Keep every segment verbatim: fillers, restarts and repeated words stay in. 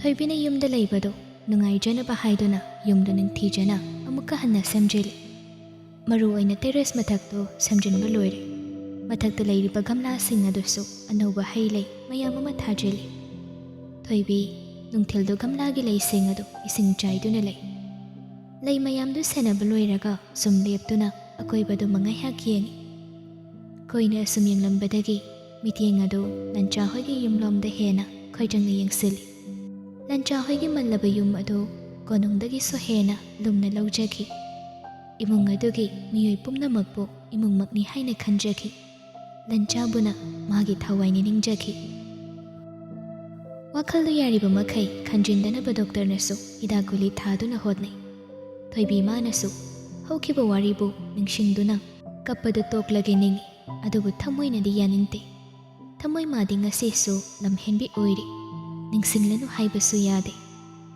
ꯊꯣꯏꯕꯤꯅ ꯌꯨꯝꯗ ꯂꯩꯕꯗꯣ ꯅꯨꯡꯉꯥꯏꯖꯅꯕ ꯍꯥꯏꯗꯨꯅ ꯌꯨꯝꯗꯣ ꯅꯤꯡꯊꯤꯖꯅ ꯑꯃꯨꯛꯀ ꯍꯟꯅ ꯁꯦꯝꯖꯤꯜꯂꯤ꯫ ꯃꯔꯨ ꯑꯣꯏꯅ terrace ꯃꯊꯛꯇꯣ ꯁꯦꯝꯖꯤꯟꯕ ꯂꯣꯏꯔꯦ꯫ ꯃꯊꯛꯇ ꯂꯩꯔꯤꯕ ꯒꯝꯂꯥꯁꯤꯡ ꯑꯗꯨꯁꯨ ꯑꯅꯧꯕ ꯍꯩ ꯂꯩ ꯃꯌꯥꯝ ꯑꯃ ꯊꯥꯖꯤꯜꯂꯤ꯫ ꯊꯣꯏꯕꯤ ꯅꯨꯡꯊꯤꯜꯗꯣ ꯒꯝꯂꯥꯒꯤ ꯂꯩꯁꯤꯡ ꯑꯗꯨ ꯏꯁꯤꯡ ꯆꯥꯏꯗꯨꯅ ꯂꯩ꯫ ꯂꯩ ꯃꯌꯥꯝꯗꯨ ꯁꯦꯟꯅꯕ ꯂꯣꯏꯔꯒ ꯁꯨꯝ ꯂꯦꯞꯇꯨꯅ ꯑꯀꯣꯏꯕꯗꯨ ꯉꯥꯏꯍꯥꯛ ꯌꯦꯡꯉꯤ꯫ ꯀꯨꯏꯅ ꯑꯁꯨꯝ ꯌꯦꯡꯂꯝꯕꯗꯒꯤ ꯃꯤꯠꯌꯦꯡ ꯑꯗꯨ ꯂꯟꯆꯥ ꯍꯣꯏꯒꯤ ꯌꯨꯝꯂꯣꯝꯗ ꯍꯦꯟꯅ ꯈꯣꯏꯖꯪꯅ ꯌꯦꯡꯁꯤꯜꯂꯤ꯫ ꯂꯟꯆꯥ ꯍꯣꯏꯒꯤ ꯃꯜꯂꯕ ꯌꯨꯝ ꯑꯗꯨ ꯀꯣꯅꯨꯡꯗꯒꯤꯁꯨ ꯍꯦꯟꯅ ꯂꯨꯝꯅ ꯂꯧꯖꯈꯤ꯫ ꯏꯃꯨꯡ ꯑꯗꯨꯒꯤ ꯃꯤꯑꯣꯏ ꯄꯨꯝꯅꯃꯛꯄꯨ ꯏꯃꯨꯡꯃꯛꯅꯤ ꯍꯥꯏꯅ ꯈꯟꯖꯈꯤ꯫ ꯂꯟꯆꯥꯕꯨꯅ ꯃꯥꯒꯤ ꯊꯋꯥꯏꯅꯤ ꯅꯤꯡꯖꯈꯤ꯫ ꯋꯥꯈꯜꯗꯨ ꯌꯥꯔꯤꯕ ꯃꯈꯩ ꯈꯟꯖꯤꯟꯗꯅꯕ ꯗꯣꯛꯇꯔꯅꯁꯨ ꯍꯤꯗꯥꯛ ꯒꯨꯂꯤ ꯊꯥꯗꯨꯅ ꯍꯣꯠꯅꯩ꯫ ꯊꯣꯏꯕꯤ ꯃꯥꯅꯁꯨ ꯍꯧꯈꯤꯕ ꯋꯥꯔꯤꯕꯨ ꯅꯤꯡꯁꯤꯡꯗꯨꯅ ꯀꯞꯄꯗꯨ ꯇꯣꯛꯂꯒꯦ ꯅꯤꯡꯏ, ꯑꯗꯨꯕꯨ ꯊꯃꯣꯏꯅꯗꯤ ꯌꯥꯅꯤꯡꯗꯦ꯫ ꯊꯃꯣꯏ ꯃꯥꯗꯤ ꯉꯁꯤꯁꯨ ꯂꯝꯍꯦꯟꯕꯤ ꯑꯣꯏꯔꯤ꯫ ꯅꯤꯡꯁꯤꯡꯂꯅꯨ ꯍꯥꯏꯕꯁꯨ ꯌꯥꯗꯦ꯫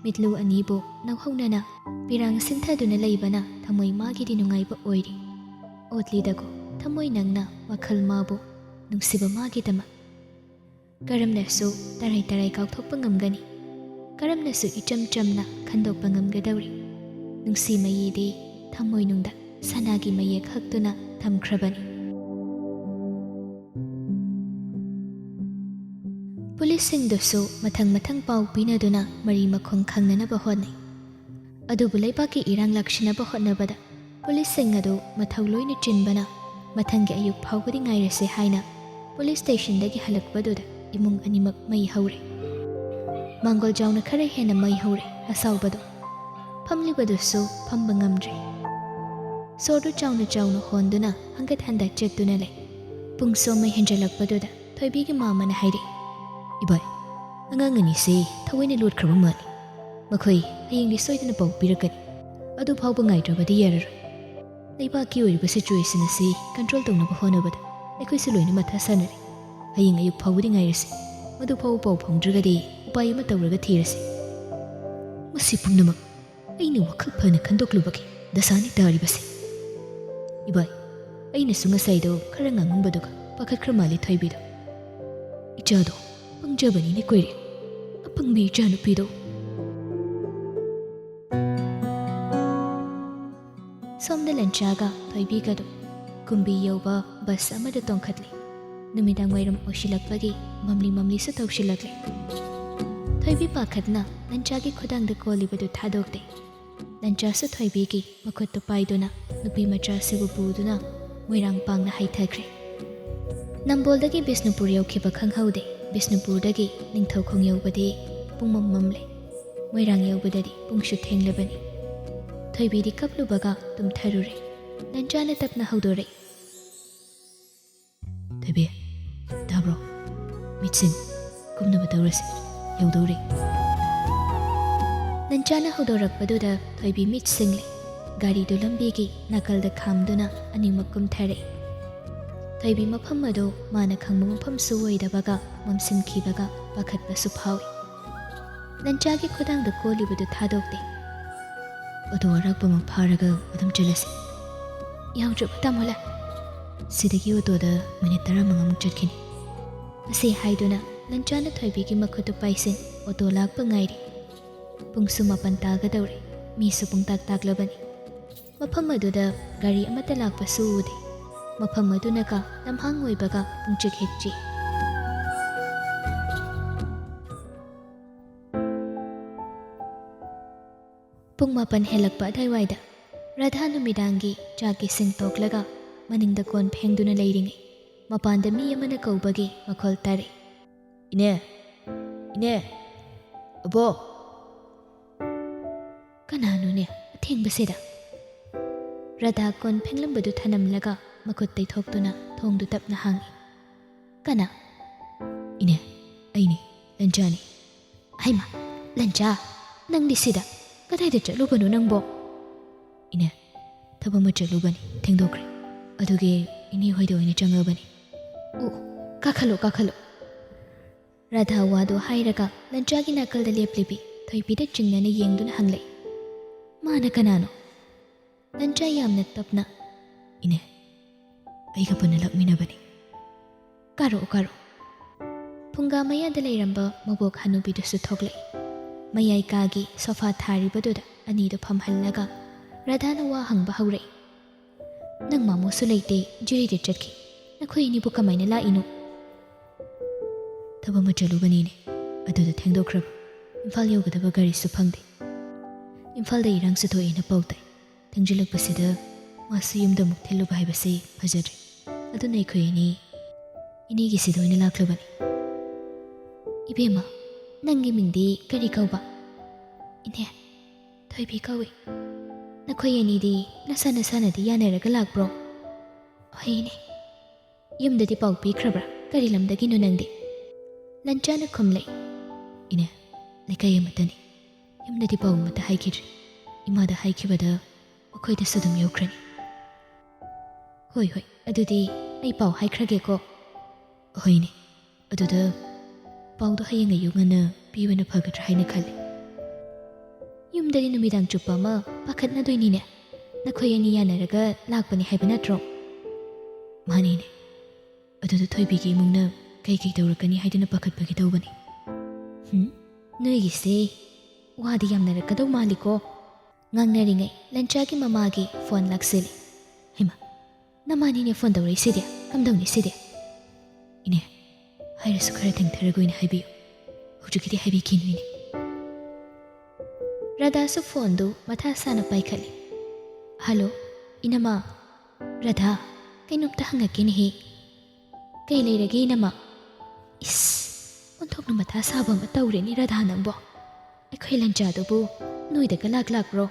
ꯃꯤꯠꯂꯨ ꯑꯅꯤꯕꯨ ꯅꯧꯍꯧꯅꯅ ꯄꯤꯔꯥꯡ ꯁꯤꯟꯊꯗꯨꯅ ꯂꯩꯕꯅ ꯊꯃꯣꯏ ꯃꯥꯒꯤꯗꯤ ꯅꯨꯡꯉꯥꯏꯕ ꯑꯣꯏꯔꯤ꯫ ꯑꯣꯠꯂꯤꯗꯀꯣ ꯊꯃꯣꯏ ꯅꯪꯅ ꯋꯥꯈꯜ ꯃꯥꯕꯨ ꯅꯨꯡꯁꯤꯕ ꯃꯥꯒꯤꯗꯃꯛ꯫ ꯀꯔꯝꯅꯁꯨ ꯇꯔꯥꯏ ꯇꯔꯥꯏ ꯀꯥꯎꯊꯣꯛꯄ ꯉꯝꯒꯅꯤ? ꯀꯔꯝꯅꯁꯨ ꯏꯆꯝ ꯆꯝꯅ ꯈꯟꯗꯣꯛꯄ ꯉꯝꯒꯗꯧꯔꯤ? ꯅꯨꯡꯁꯤ ꯃꯌꯦꯗꯤ ꯊꯃꯣꯏꯅꯨꯡꯗ ꯁꯅꯥꯒꯤ ꯃꯌꯦꯛ ꯍꯛꯇꯨꯅ ꯊꯝꯈ꯭ꯔꯕꯅꯤ꯫ ꯄꯨꯂꯤꯁꯁꯤꯡꯗꯨꯁꯨ ꯃꯊꯪ ꯃꯊꯪ ꯄꯥꯎ ꯄꯤꯅꯗꯨꯅ ꯃꯔꯤ ꯃꯈꯣꯡ ꯈꯪꯅꯅꯕ ꯍꯣꯠꯅꯩ꯫ ꯑꯗꯨꯕꯨ ꯂꯩꯕꯥꯛꯀꯤ ꯏꯔꯥꯡ ꯂꯥꯛꯁꯤꯟꯅꯕ ꯍꯣꯠꯅꯕꯗ ꯄꯨꯂꯤꯁꯁꯤꯡ ꯑꯗꯨ ꯃꯊꯧ ꯂꯣꯏꯅ ꯆꯤꯟꯕꯅ ꯃꯊꯪꯒꯤ ꯑꯌꯨꯛ ꯐꯥꯎꯕꯗꯤ ꯉꯥꯏꯔꯁꯦ ꯍꯥꯏꯅ ꯄꯨꯂꯤꯁ ꯁ꯭ꯇꯦꯁꯟꯗꯒꯤ ꯍꯜꯂꯛꯄꯗꯨꯗ ꯏꯃꯨꯡ ꯑꯅꯤꯃꯛ ꯃꯩ ꯍꯧꯔꯦ꯫ ꯃꯥꯡꯒꯣꯜ ꯖꯥꯎꯅ ꯈꯔ ꯍꯦꯟꯅ ꯃꯩ ꯍꯧꯔꯦ꯫ ꯑꯁꯥꯎꯕꯗꯣ ꯐꯝꯂꯤꯕꯗꯨꯁꯨ ꯐꯝꯕ ꯉꯝꯗ꯭ꯔꯦ꯫ ꯁꯣꯔꯗꯨ ꯆꯥꯎꯅ ꯆꯥꯎꯅ ꯍꯣꯟꯗꯨꯅ ꯍꯪꯒꯠ ꯍꯟꯗ ꯆꯠꯇꯨꯅ ꯂꯩ꯫ ꯄꯨꯡ ꯁꯣꯝꯃꯩ ꯍꯦꯟꯖꯜꯂꯛꯄꯗꯨꯗ ꯊꯣꯏꯕꯤꯒꯤ ꯃꯥꯃꯅ ꯍꯥꯏꯔꯛꯏ, "ꯏꯕꯥꯏ, ꯑꯉꯥꯡ ꯑꯅꯤꯁꯤ ꯊꯑꯣꯏꯅ ꯂꯣꯠꯈ꯭ꯔꯕ ꯃꯥꯜꯂꯤ꯫ ꯃꯈꯣꯏ ꯍꯌꯦꯡꯗꯤ ꯁꯣꯏꯗꯅ ꯄꯥꯎ ꯄꯤꯔꯛꯀꯅꯤ꯫ ꯑꯗꯨ ꯐꯥꯎꯕ ꯉꯥꯏꯗ꯭ꯔꯕꯗꯤ ꯌꯥꯔꯔꯣꯏ꯫ ꯂꯩꯕꯥꯛꯀꯤ ꯑꯣꯏꯔꯤꯕ situation ꯑꯁꯤ control ꯇꯧꯅꯕ ꯍꯣꯠꯅꯕꯗ ꯑꯩꯈꯣꯏꯁꯨ ꯂꯣꯏꯅ ꯃꯊꯥ ꯁꯥꯟꯅꯔꯤ꯫ ꯍꯌꯦꯡ ꯑꯌꯨꯛ ꯐꯥꯎꯕꯗꯤ ꯉꯥꯏꯔꯁꯤ꯫ ꯃꯗꯨ ꯐꯥꯎꯕ ꯄꯥꯎ ꯐꯪꯗ꯭ꯔꯒꯗꯤ ꯎꯄꯥꯏ ꯑꯃ ꯇꯧꯔꯒ ꯊꯤꯔꯁꯤ꯫ ꯃꯁꯤ ꯄꯨꯝꯅꯃꯛ ꯑꯩꯅ ꯋꯥꯈꯜ ꯐꯅ ꯈꯟꯗꯣꯛꯂꯨꯕꯒꯤ ꯗꯁꯥꯅꯤ ꯇꯥꯔꯤꯕꯁꯦ꯫ ꯏꯕꯥꯏ, ꯑꯩꯅꯁꯨ ꯉꯁꯥꯏꯗꯣ ꯈꯔ ꯉꯥꯡꯉꯝꯕꯗꯨꯒ ꯄꯥꯈꯠꯈ꯭ꯔ ꯃꯥꯜꯂꯦ ꯊꯣꯏꯕꯤꯗꯣ꯫ ꯏꯆꯥꯗꯣ ꯄꯪꯖꯕꯅꯤꯅꯦ ꯀꯣꯏꯔꯦ꯫ ꯄꯪꯕꯤ ꯏꯆꯥꯅꯨꯄꯤꯗꯣ꯫ ꯁꯣꯝꯗ ꯂꯟꯆꯥꯒ ꯊꯣꯏꯕꯤꯒꯗꯣ ꯀꯨꯝꯕꯤ ꯌꯧꯕ ꯕꯁ ꯑꯃꯗ ꯇꯣꯡꯈꯠꯂꯤ꯫ ꯅꯨꯃꯤꯗꯥꯡ ꯋꯥꯏꯔꯝ ꯑꯣꯏꯁꯤꯜꯂꯛꯄꯒꯤ ꯃꯝꯂꯤ ꯃꯝꯂꯤꯁꯨ ꯇꯧꯁꯤꯜꯂꯛꯂꯦ꯫ ꯊꯣꯏꯕꯤ ꯄꯥꯈꯠꯅ ꯂꯟꯆꯥꯒꯤ ꯈꯨꯗꯥꯡꯗ ꯀꯣꯜꯂꯤꯕꯗꯨ ꯊꯥꯗꯣꯛꯇꯦ꯫ ꯂꯟꯆꯥꯁꯨ ꯊꯣꯏꯕꯤꯒꯤ ꯃꯈꯨꯠꯇꯨ ꯄꯥꯏꯗꯨꯅ ꯅꯨꯄꯤ ꯃꯆꯥꯁꯤꯕꯨ ꯄꯨꯗꯨꯅ ꯃꯣꯏꯔꯥꯡ ꯄꯥꯡꯅ ꯍꯥꯏꯊꯈ꯭ꯔꯦ꯫ ꯅꯝꯕꯣꯜꯗꯒꯤ ꯕꯤꯁꯅꯨꯄꯨꯔ ꯌꯧꯈꯤꯕ ꯈꯪꯍꯧꯗꯦ꯫ ꯕꯤꯁꯅꯨꯄꯨꯔꯗꯒꯤ ꯅꯤꯡꯊꯧꯈꯣꯡ ꯌꯧꯕꯗꯤ ꯄꯨꯡꯃꯝ ꯃꯝꯂꯦ꯫ ꯃꯣꯏꯔꯥꯡ ꯌꯧꯕꯗꯗꯤ ꯄꯨꯡꯁꯨ ꯊꯦꯡꯂꯕꯅꯤ꯫ ꯊꯣꯏꯕꯤꯗꯤ ꯀꯞꯂꯨꯕꯒ ꯇꯨꯝꯊꯔꯨꯔꯦ꯫ ꯂꯟꯆꯥꯅ ꯇꯞꯅ ꯍꯧꯗꯣꯔꯛꯏ꯫ "ꯊꯣꯏꯕꯤ, ꯇꯥꯕ꯭ꯔꯣ? ꯃꯤꯠꯁꯤꯡ, ꯀꯨꯝꯅꯕ ꯇꯧꯔꯁꯤ, ꯌꯧꯗꯧꯔꯦ꯫" ꯂꯟꯆꯥꯅ ꯍꯧꯗꯣꯔꯛꯄꯗꯨꯗ ꯊꯣꯏꯕꯤ ꯃꯤꯠ ꯁꯤꯡꯂꯦ꯫ ꯒꯥꯔꯤꯗꯨ ꯂꯝꯕꯤꯒꯤ ꯅꯥꯀꯜꯗ ꯈꯥꯝꯗꯨꯅ ꯑꯅꯤꯃꯛ ꯀꯨꯝꯊꯔꯛꯏ꯫ ꯊꯣꯏꯕꯤ ꯃꯐꯝ ꯑꯗꯨ ꯃꯥꯅ ꯈꯪꯕ ꯃꯐꯝꯁꯨ ꯑꯣꯏꯗꯕꯒ ꯃꯝꯁꯤꯟꯈꯤꯕꯒ ꯄꯥꯈꯠꯄꯁꯨ ꯐꯥꯎꯏ꯫ ꯂꯟꯆꯥꯒꯤ ꯈꯨꯗꯥꯡꯗ ꯀꯣꯜꯂꯤꯕꯗꯨ ꯊꯥꯗꯣꯛꯇꯦ꯫ "ꯑꯣꯇꯣ ꯑꯔꯥꯛꯄ ꯑꯃ ꯐꯥꯔꯒ ꯑꯗꯨꯝ ꯆꯠꯂꯁꯤ꯫" "ꯌꯥꯎꯗ꯭ꯔꯕ ꯇꯥꯃꯣꯂꯥ?" "ꯁꯤꯗꯒꯤ ꯑꯣꯇꯣꯗ ꯃꯤꯅꯤꯠ ꯇꯔꯥꯃꯉꯥꯃꯨꯛ ꯆꯠꯈꯤꯅꯤ꯫" ꯑꯁꯤ ꯍꯥꯏꯗꯨꯅ ꯂꯟꯆꯥꯅ ꯊꯣꯏꯕꯤꯒꯤ ꯃꯈꯨꯠꯇꯨ ꯄꯥꯏꯁꯤꯟ ꯑꯣꯇꯣ ꯂꯥꯛꯄ ꯉꯥꯏꯔꯤ꯫ ꯄꯨꯡꯁꯨ ꯃꯥꯄꯟ ꯇꯥꯒꯗꯧꯔꯦ꯫ ꯃꯤꯁꯨ ꯄꯨꯡꯇꯥꯛ ꯇꯥꯛꯂꯕꯅꯤ꯫ ꯃꯐꯝ ꯑꯗꯨꯗ ꯒꯥꯔꯤ ꯑꯃꯠꯇ ꯂꯥꯛꯄꯁꯨ ꯎꯗꯦ꯫ ꯃꯐꯝ ꯑꯗꯨꯅꯒ ꯂꯝꯍꯥꯡ ꯑꯣꯏꯕꯒ ꯄꯨꯡꯆꯤꯛ ꯍꯦꯛ ꯆꯤꯛꯏ꯫ ꯄꯨꯡ ꯃꯥꯄꯟ ꯍꯦꯜꯂꯛꯄ ꯑꯗꯥꯏꯋꯥꯏꯗ ꯔꯥꯙꯥ ꯅꯨꯃꯤꯗꯥꯡꯒꯤ ꯆꯥꯛ ꯏꯁꯤꯡ ꯇꯣꯛꯂꯒ ꯃꯅꯤꯡꯗ ꯀꯣꯟ ꯐꯦꯡꯗꯨꯅ ꯂꯩꯔꯤꯉꯩ ꯃꯄꯥꯟꯗ ꯃꯤ ꯑꯃꯅ ꯀꯧꯕꯒꯤ ꯃꯈꯣꯜ ꯇꯥꯔꯛꯏ꯫ "ꯏꯅꯦ, ꯏꯅꯦ, ꯑꯕꯣ!" "ꯀꯅꯥꯅꯣꯅꯦ ꯑꯊꯦꯡꯕꯁꯤꯗ?" ꯔꯥꯙꯥ ꯀꯣꯟ ꯐꯦꯡꯂꯝꯕꯗꯨ ꯊꯅꯝꯂꯒ ꯃꯈꯨꯠ ꯇꯩꯊꯣꯛꯇꯨꯅ ꯊꯣꯡꯗꯨ ꯇꯞꯅ ꯍꯥꯡꯏ꯫ "ꯀꯅꯥ?" "ꯏꯅꯦ, ꯑꯩꯅꯤ, ꯂꯟꯆꯥꯅꯤ꯫" "ꯍꯩꯃꯥ, ꯂꯟꯆꯥ, ꯅꯪꯗꯤ ꯁꯤꯗ? ꯀꯗꯥꯏꯗ ꯆꯠꯂꯨꯕꯅꯣ ꯅꯪꯕꯣ?" "ꯏꯅꯦ, ꯊꯕꯛ ꯑꯃ ꯆꯠꯂꯨꯕꯅꯤ, ꯊꯦꯡꯗꯣꯛꯈ꯭ꯔꯦ꯫ ꯑꯗꯨꯒꯤ ꯏꯅꯦ ꯍꯣꯏꯗ ꯑꯣꯏꯅ ꯆꯪꯉꯕꯅꯤ꯫" "ꯑꯣ, ꯀꯥꯈꯠꯂꯣ, ꯀꯥꯈꯠꯂꯣ꯫" ꯔꯥꯙꯥ ꯋꯥꯗꯨ ꯍꯥꯏꯔꯒ ꯂꯟꯆꯥꯒꯤ ꯅꯥꯀꯜꯗ ꯂꯦꯞꯂꯤꯕꯤ ꯊꯣꯏꯕꯤꯗ ꯆꯤꯡꯅꯅ ꯌꯦꯡꯗꯨꯅ ꯍꯪꯂꯛꯏ꯫ "ꯃꯥꯅ ꯀꯅꯥꯅꯣ?" ꯂꯟꯆꯥ ꯌꯥꯝꯅ ꯇꯞꯅ, "ꯏꯅꯦ, ꯑꯩꯒ ꯄꯨꯟꯅ ꯂꯥꯛꯃꯤꯟꯅꯕꯅꯤ꯫" "ꯀꯥꯔꯛꯑꯣ, ꯀꯥꯔꯛꯑꯣ꯫" ꯐꯨꯡꯒꯥ ꯃꯌꯥꯗ ꯂꯩꯔꯝꯕ ꯃꯕꯣꯛ ꯍꯅꯨꯕꯤꯗꯨꯁꯨ ꯊꯣꯛꯂꯛꯏ꯫ ꯃꯌꯥꯏ ꯀꯥꯒꯤ ꯁꯣꯐꯥ ꯊꯥꯔꯤꯕꯗꯨꯗ ꯑꯅꯤꯗꯨ ꯐꯝꯍꯜꯂꯒ ꯔꯥꯙꯥꯅ ꯋꯥ ꯍꯪꯕ ꯍꯧꯔꯛꯏ꯫ "ꯅꯪ ꯃꯥꯃꯣꯁꯨ ꯂꯩꯇꯦ, ꯖꯤꯔꯤꯗ ꯆꯠꯈꯤ꯫ ꯅꯈꯣꯏ ꯑꯅꯤꯕꯨ ꯀꯃꯥꯏꯅ ꯂꯥꯛꯏꯅꯣ?" "ꯊꯕꯛ ꯑꯃ ꯆꯠꯂꯨꯕꯅꯤꯅꯦ, ꯑꯗꯨꯗ ꯊꯦꯡꯗꯣꯛꯈ꯭ꯔꯕ꯫ ꯏꯝꯐꯥꯜ ꯌꯧꯒꯗꯕ ꯒꯥꯔꯤꯁꯨ ꯐꯪꯗꯦ꯫ ꯏꯝꯐꯥꯜꯗ ꯏꯔꯥꯡꯁꯨ ꯊꯣꯛꯑꯦꯅ ꯄꯥꯎ ꯇꯥꯏ꯫ ꯊꯦꯡꯖꯤꯜꯂꯛꯄꯁꯤꯗ ꯃꯥꯁꯨ ꯌꯨꯝꯗ ꯑꯃꯨꯛ ꯊꯤꯜꯂꯨꯕ ꯍꯥꯏꯕꯁꯤ ꯐꯖꯗ꯭ꯔꯦ꯫ ꯑꯗꯨꯅ ꯑꯩꯈꯣꯏ ꯑꯅꯤ ꯏꯅꯦꯒꯤꯁꯤꯗ ꯑꯣꯏꯅ ꯂꯥꯛꯂꯕꯅꯤ꯫" "ꯏꯕꯦꯝꯃ, ꯅꯪꯒꯤ ꯃꯤꯡꯗꯤ ꯀꯔꯤ ꯀꯧꯕ?" "ꯏꯅꯦ, ꯊꯣꯏꯕꯤ ꯀꯧꯏ꯫" "ꯅꯈꯣꯏ ꯑꯅꯤꯗꯤ ꯅꯁꯥ ꯅꯁꯥꯅꯗꯤ ꯌꯥꯅꯔꯒ ꯂꯥꯛꯄ꯭ꯔꯣ?" "ꯍꯣꯏ ꯏꯅꯦ꯫" "ꯌꯨꯝꯗꯗꯤ ꯄꯥꯎ ꯄꯤꯈ꯭ꯔꯕ꯭ꯔꯥ? ꯀꯔꯤ ꯂꯝꯗꯒꯤꯅꯣ ꯅꯪꯗꯤ?" ꯂꯟꯆꯥꯅ ꯈꯨꯝꯂꯛꯏ꯫ "ꯏꯅꯦ, ꯂꯩꯀꯥꯏ ꯑꯃꯠꯇꯅꯤ꯫ ꯌꯨꯝꯗꯗꯤ ꯄꯥꯎ ꯑꯃꯠꯇ ꯍꯥꯏꯈꯤꯗ꯭ꯔꯤ꯫ ꯏꯃꯥꯗ ꯍꯥꯏꯈꯤꯕꯗ ꯃꯈꯣꯏꯗꯁꯨ ꯑꯗꯨꯝ ꯌꯧꯈ꯭ꯔꯅꯤ꯫" "ꯍꯣꯏ, ꯍꯣꯏ, ꯑꯗꯨꯗꯤ ꯑꯩ ꯄꯥꯎ ꯍꯥꯏꯈ꯭ꯔꯒꯦꯀꯣ꯫" "ꯍꯣꯏꯅꯦ, ꯑꯗꯨꯗ ꯄꯥꯎꯗꯣ ꯍꯌꯦꯡ ꯑꯌꯨꯛ ꯉꯟꯅ ꯄꯤꯕꯅ ꯐꯒꯗ꯭ꯔꯥ ꯍꯥꯏꯅ ꯈꯜꯂꯤ꯫" "ꯌꯨꯝꯗꯗꯤ ꯅꯨꯃꯤꯗꯥꯡ ꯆꯨꯞꯄ ꯑꯃ ꯄꯥꯈꯠꯅꯗꯣꯏꯅꯤꯅꯦ꯫ ꯅꯈꯣꯏ ꯑꯅꯤ ꯌꯥꯅꯔꯒ ꯂꯥꯛꯄꯅꯤ ꯍꯥꯏꯕ ꯅꯠꯇ꯭ꯔꯣ?" "ꯃꯥꯅꯤꯅꯦ꯫ ꯑꯗꯨꯗ ꯊꯣꯏꯕꯤꯒꯤ ꯏꯃꯨꯡꯅ ꯀꯩ ꯀꯩ ꯇꯧꯔꯛꯀꯅꯤ ꯍꯥꯏꯗꯨꯅ ꯄꯥꯈꯠꯄꯒꯤ ꯇꯧꯕꯅꯤ꯫" "ꯍꯨꯝ, ꯅꯣꯏꯒꯤꯁꯦ ꯋꯥꯗꯤ ꯌꯥꯝꯅꯔꯛꯀꯗꯧ ꯃꯥꯜꯂꯤꯀꯣ꯫" ꯉꯥꯡꯅꯔꯤꯉꯩ ꯂꯟꯆꯥꯒꯤ ꯃꯃꯥꯒꯤ ꯐꯣꯟ ꯂꯥꯛꯁꯤꯜꯂꯤ꯫ "ꯍꯩꯃꯥ, ꯅꯃꯥꯅꯤꯅꯦ ꯐꯣꯟ ꯇꯧꯔꯛꯏꯁꯤꯗꯤ, ꯀꯝꯗꯧꯅꯤ ꯁꯤꯗꯤ?" "ꯏꯅꯦ, ꯍꯥꯏꯔꯁꯨ ꯈꯔ ꯊꯦꯡꯊꯔꯒ ꯑꯣꯏꯅ ꯍꯥꯏꯕꯤꯌꯨ꯫ ꯍꯧꯖꯤꯛꯀꯤꯗꯤ ꯍꯥꯏꯕꯤꯈꯤꯅꯨ, ꯏꯅꯦ꯫" ꯔꯥꯙꯥꯁꯨ ꯐꯣꯟꯗꯨ ꯃꯊꯥ ꯁꯥꯅ ꯄꯥꯏꯈꯠꯂꯤ꯫ "ꯍꯜꯂꯣ, ꯏꯅꯝꯃ꯫" "ꯔꯥꯙꯥ, ꯀꯩꯅꯣꯝꯇ ꯍꯪꯉꯛꯀꯦꯅꯦꯍꯦ꯫" "ꯀꯩ ꯂꯩꯔꯒꯦ, ꯏꯅꯝꯃ?" "ꯏꯁ, ꯑꯣꯟꯊꯣꯛꯅ ꯃꯊꯥ ꯁꯥꯕ ꯑꯃ ꯇꯧꯔꯦꯅꯦ, ꯔꯥꯙꯥ, ꯅꯪꯕꯣ꯫ ꯑꯩꯈꯣꯏ ꯂꯟꯆꯥꯗꯨꯕꯨ ꯅꯣꯏꯗꯒ ꯂꯥꯛ ꯂꯥꯛꯄ꯭ꯔꯣ?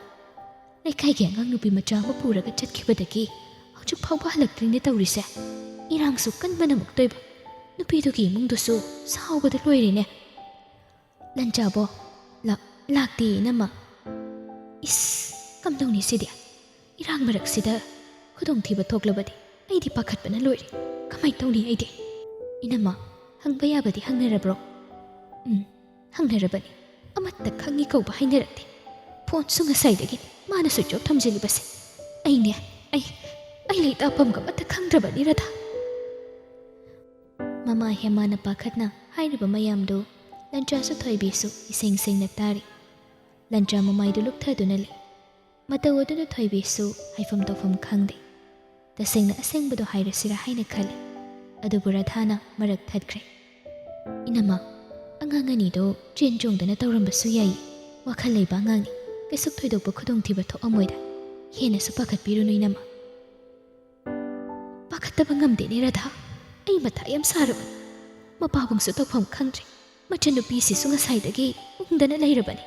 ꯂꯩꯀꯥꯏꯒꯤ ꯑꯉꯥꯡ ꯅꯨꯄꯤ ꯃꯆꯥ ꯑꯃ ꯄꯨꯔꯒ ꯆꯠꯈꯤꯕꯗꯒꯤ ꯍꯧꯖꯤꯛ ꯐꯥꯎꯕ ꯍꯜꯂꯛꯇ꯭ꯔꯤꯅꯦ ꯇꯧꯔꯤꯁꯦ꯫ ꯏꯔꯥꯡꯁꯨ ꯀꯟꯕꯅ ꯑꯃꯨꯛꯇꯣꯏꯕ꯫ ꯅꯨꯄꯤꯗꯨꯒꯤ ꯏꯃꯨꯡꯗꯨꯁꯨ ꯁꯥꯎꯕꯗ ꯂꯣꯏꯔꯦꯅꯦ꯫" "ꯂꯟꯆꯥꯕꯣ?" "ꯂꯥꯛ-, ꯂꯥꯛꯇꯦ, ꯏꯅꯝꯃ꯫" "ꯏꯁ, ꯀꯝꯗꯧꯅꯤ ꯁꯤꯗꯤ? ꯏꯔꯥꯡ ꯃꯔꯛꯁꯤꯗ ꯈꯨꯗꯣꯡꯊꯤꯕ ꯊꯣꯛꯂꯕꯗꯤ ꯑꯩꯗꯤ ꯄꯥꯈꯠꯄꯅ ꯂꯣꯏꯔꯦ꯫ ꯀꯃꯥꯏ ꯇꯧꯅꯤ ꯑꯩꯗꯤ?" "ꯏꯅꯝꯃ, ꯍꯪꯕ ꯌꯥꯕꯗꯤ ꯍꯪꯅꯔꯕ꯭ꯔꯣ?" "ꯎꯝ, ꯍꯪꯅꯔꯕꯅꯤ꯫ ꯑꯃꯠꯇ ꯈꯪꯉꯤ ꯀꯧꯕ ꯍꯥꯏꯅꯔꯛꯇꯦ꯫ ꯐꯣꯟꯁꯨ ꯉꯁꯥꯏꯗꯒꯤ ꯃꯥꯅ switch off ꯊꯝꯖꯤꯜꯂꯤꯕꯁꯦ꯫ ꯑꯩꯅꯦ, ꯑꯩ, ꯑꯩ ꯂꯩꯇꯥꯐꯝꯒ ꯑꯃꯠꯇ ꯈꯪꯗ꯭ꯔꯕꯅꯤ, ꯔꯥꯙꯥ꯫" ꯃꯃꯥ ꯍꯦꯃꯥꯅ ꯄꯥꯈꯠꯅ ꯍꯥꯏꯔꯤꯕ ꯃꯌꯥꯝꯗꯨ ꯂꯟꯆꯥꯁꯨ ꯊꯣꯏꯕꯤꯁꯨ ꯏꯁꯦꯡ ꯁꯦꯡꯅ ꯇꯥꯔꯤ꯫ ꯂꯟꯆꯥ ꯃꯃꯥꯏꯗꯨ ꯂꯨꯞꯊꯗꯨꯅ ꯂꯩ꯫ ꯃꯇꯧ ꯑꯗꯨꯗ ꯊꯣꯏꯕꯤꯁꯨ ꯍꯥꯏꯐꯝ ꯇꯧꯐꯝ ꯈꯪꯗꯦ꯫ ꯇꯁꯦꯡꯅ ꯑꯁꯦꯡꯕꯗꯣ ꯍꯥꯏꯔꯁꯤꯔꯥ ꯍꯥꯏꯅ ꯈꯜꯂꯤ꯫ ꯑꯗꯨꯕꯨ ꯔꯥꯙꯥꯅ ꯃꯔꯛ ꯊꯠꯈ꯭ꯔꯦ꯫ "ꯏꯅꯝꯃ, ꯑꯉꯥꯡ ꯑꯅꯤꯗꯣ ꯆꯦꯟ ꯆꯣꯡꯗꯅ ꯇꯧꯔꯝꯕꯁꯨ ꯌꯥꯏ꯫ ꯋꯥꯈꯜ ꯂꯩꯕ ꯑꯉꯥꯡꯅꯤ꯫ ꯀꯩꯁꯨ ꯊꯣꯏꯗꯣꯛꯄ ꯈꯨꯗꯣꯡꯊꯤꯕ ꯊꯣꯛꯑꯝꯃꯣꯏꯗ꯫ ꯍꯦꯟꯅꯁꯨ ꯄꯥꯈꯠꯄꯤꯔꯨꯅꯨ, ꯏꯅꯝꯃ꯫" "ꯄꯥꯈꯠꯇꯕ ꯉꯝꯗꯦꯅꯦ ꯔꯥꯙꯥ꯫ ꯑꯩ ꯃꯊꯥ ꯌꯥꯝ ꯁꯥꯔꯕꯅꯤ꯫ ꯃꯄꯥꯕꯨꯡꯁꯨ ꯇꯧꯐꯝ ꯈꯪꯗ꯭ꯔꯦ꯫ ꯃꯆꯟꯅꯨꯄꯤꯁꯤꯁꯨ ꯉꯁꯥꯏꯗꯒꯤ ꯎꯪꯗꯅ ꯂꯩꯔꯕꯅꯤ꯫"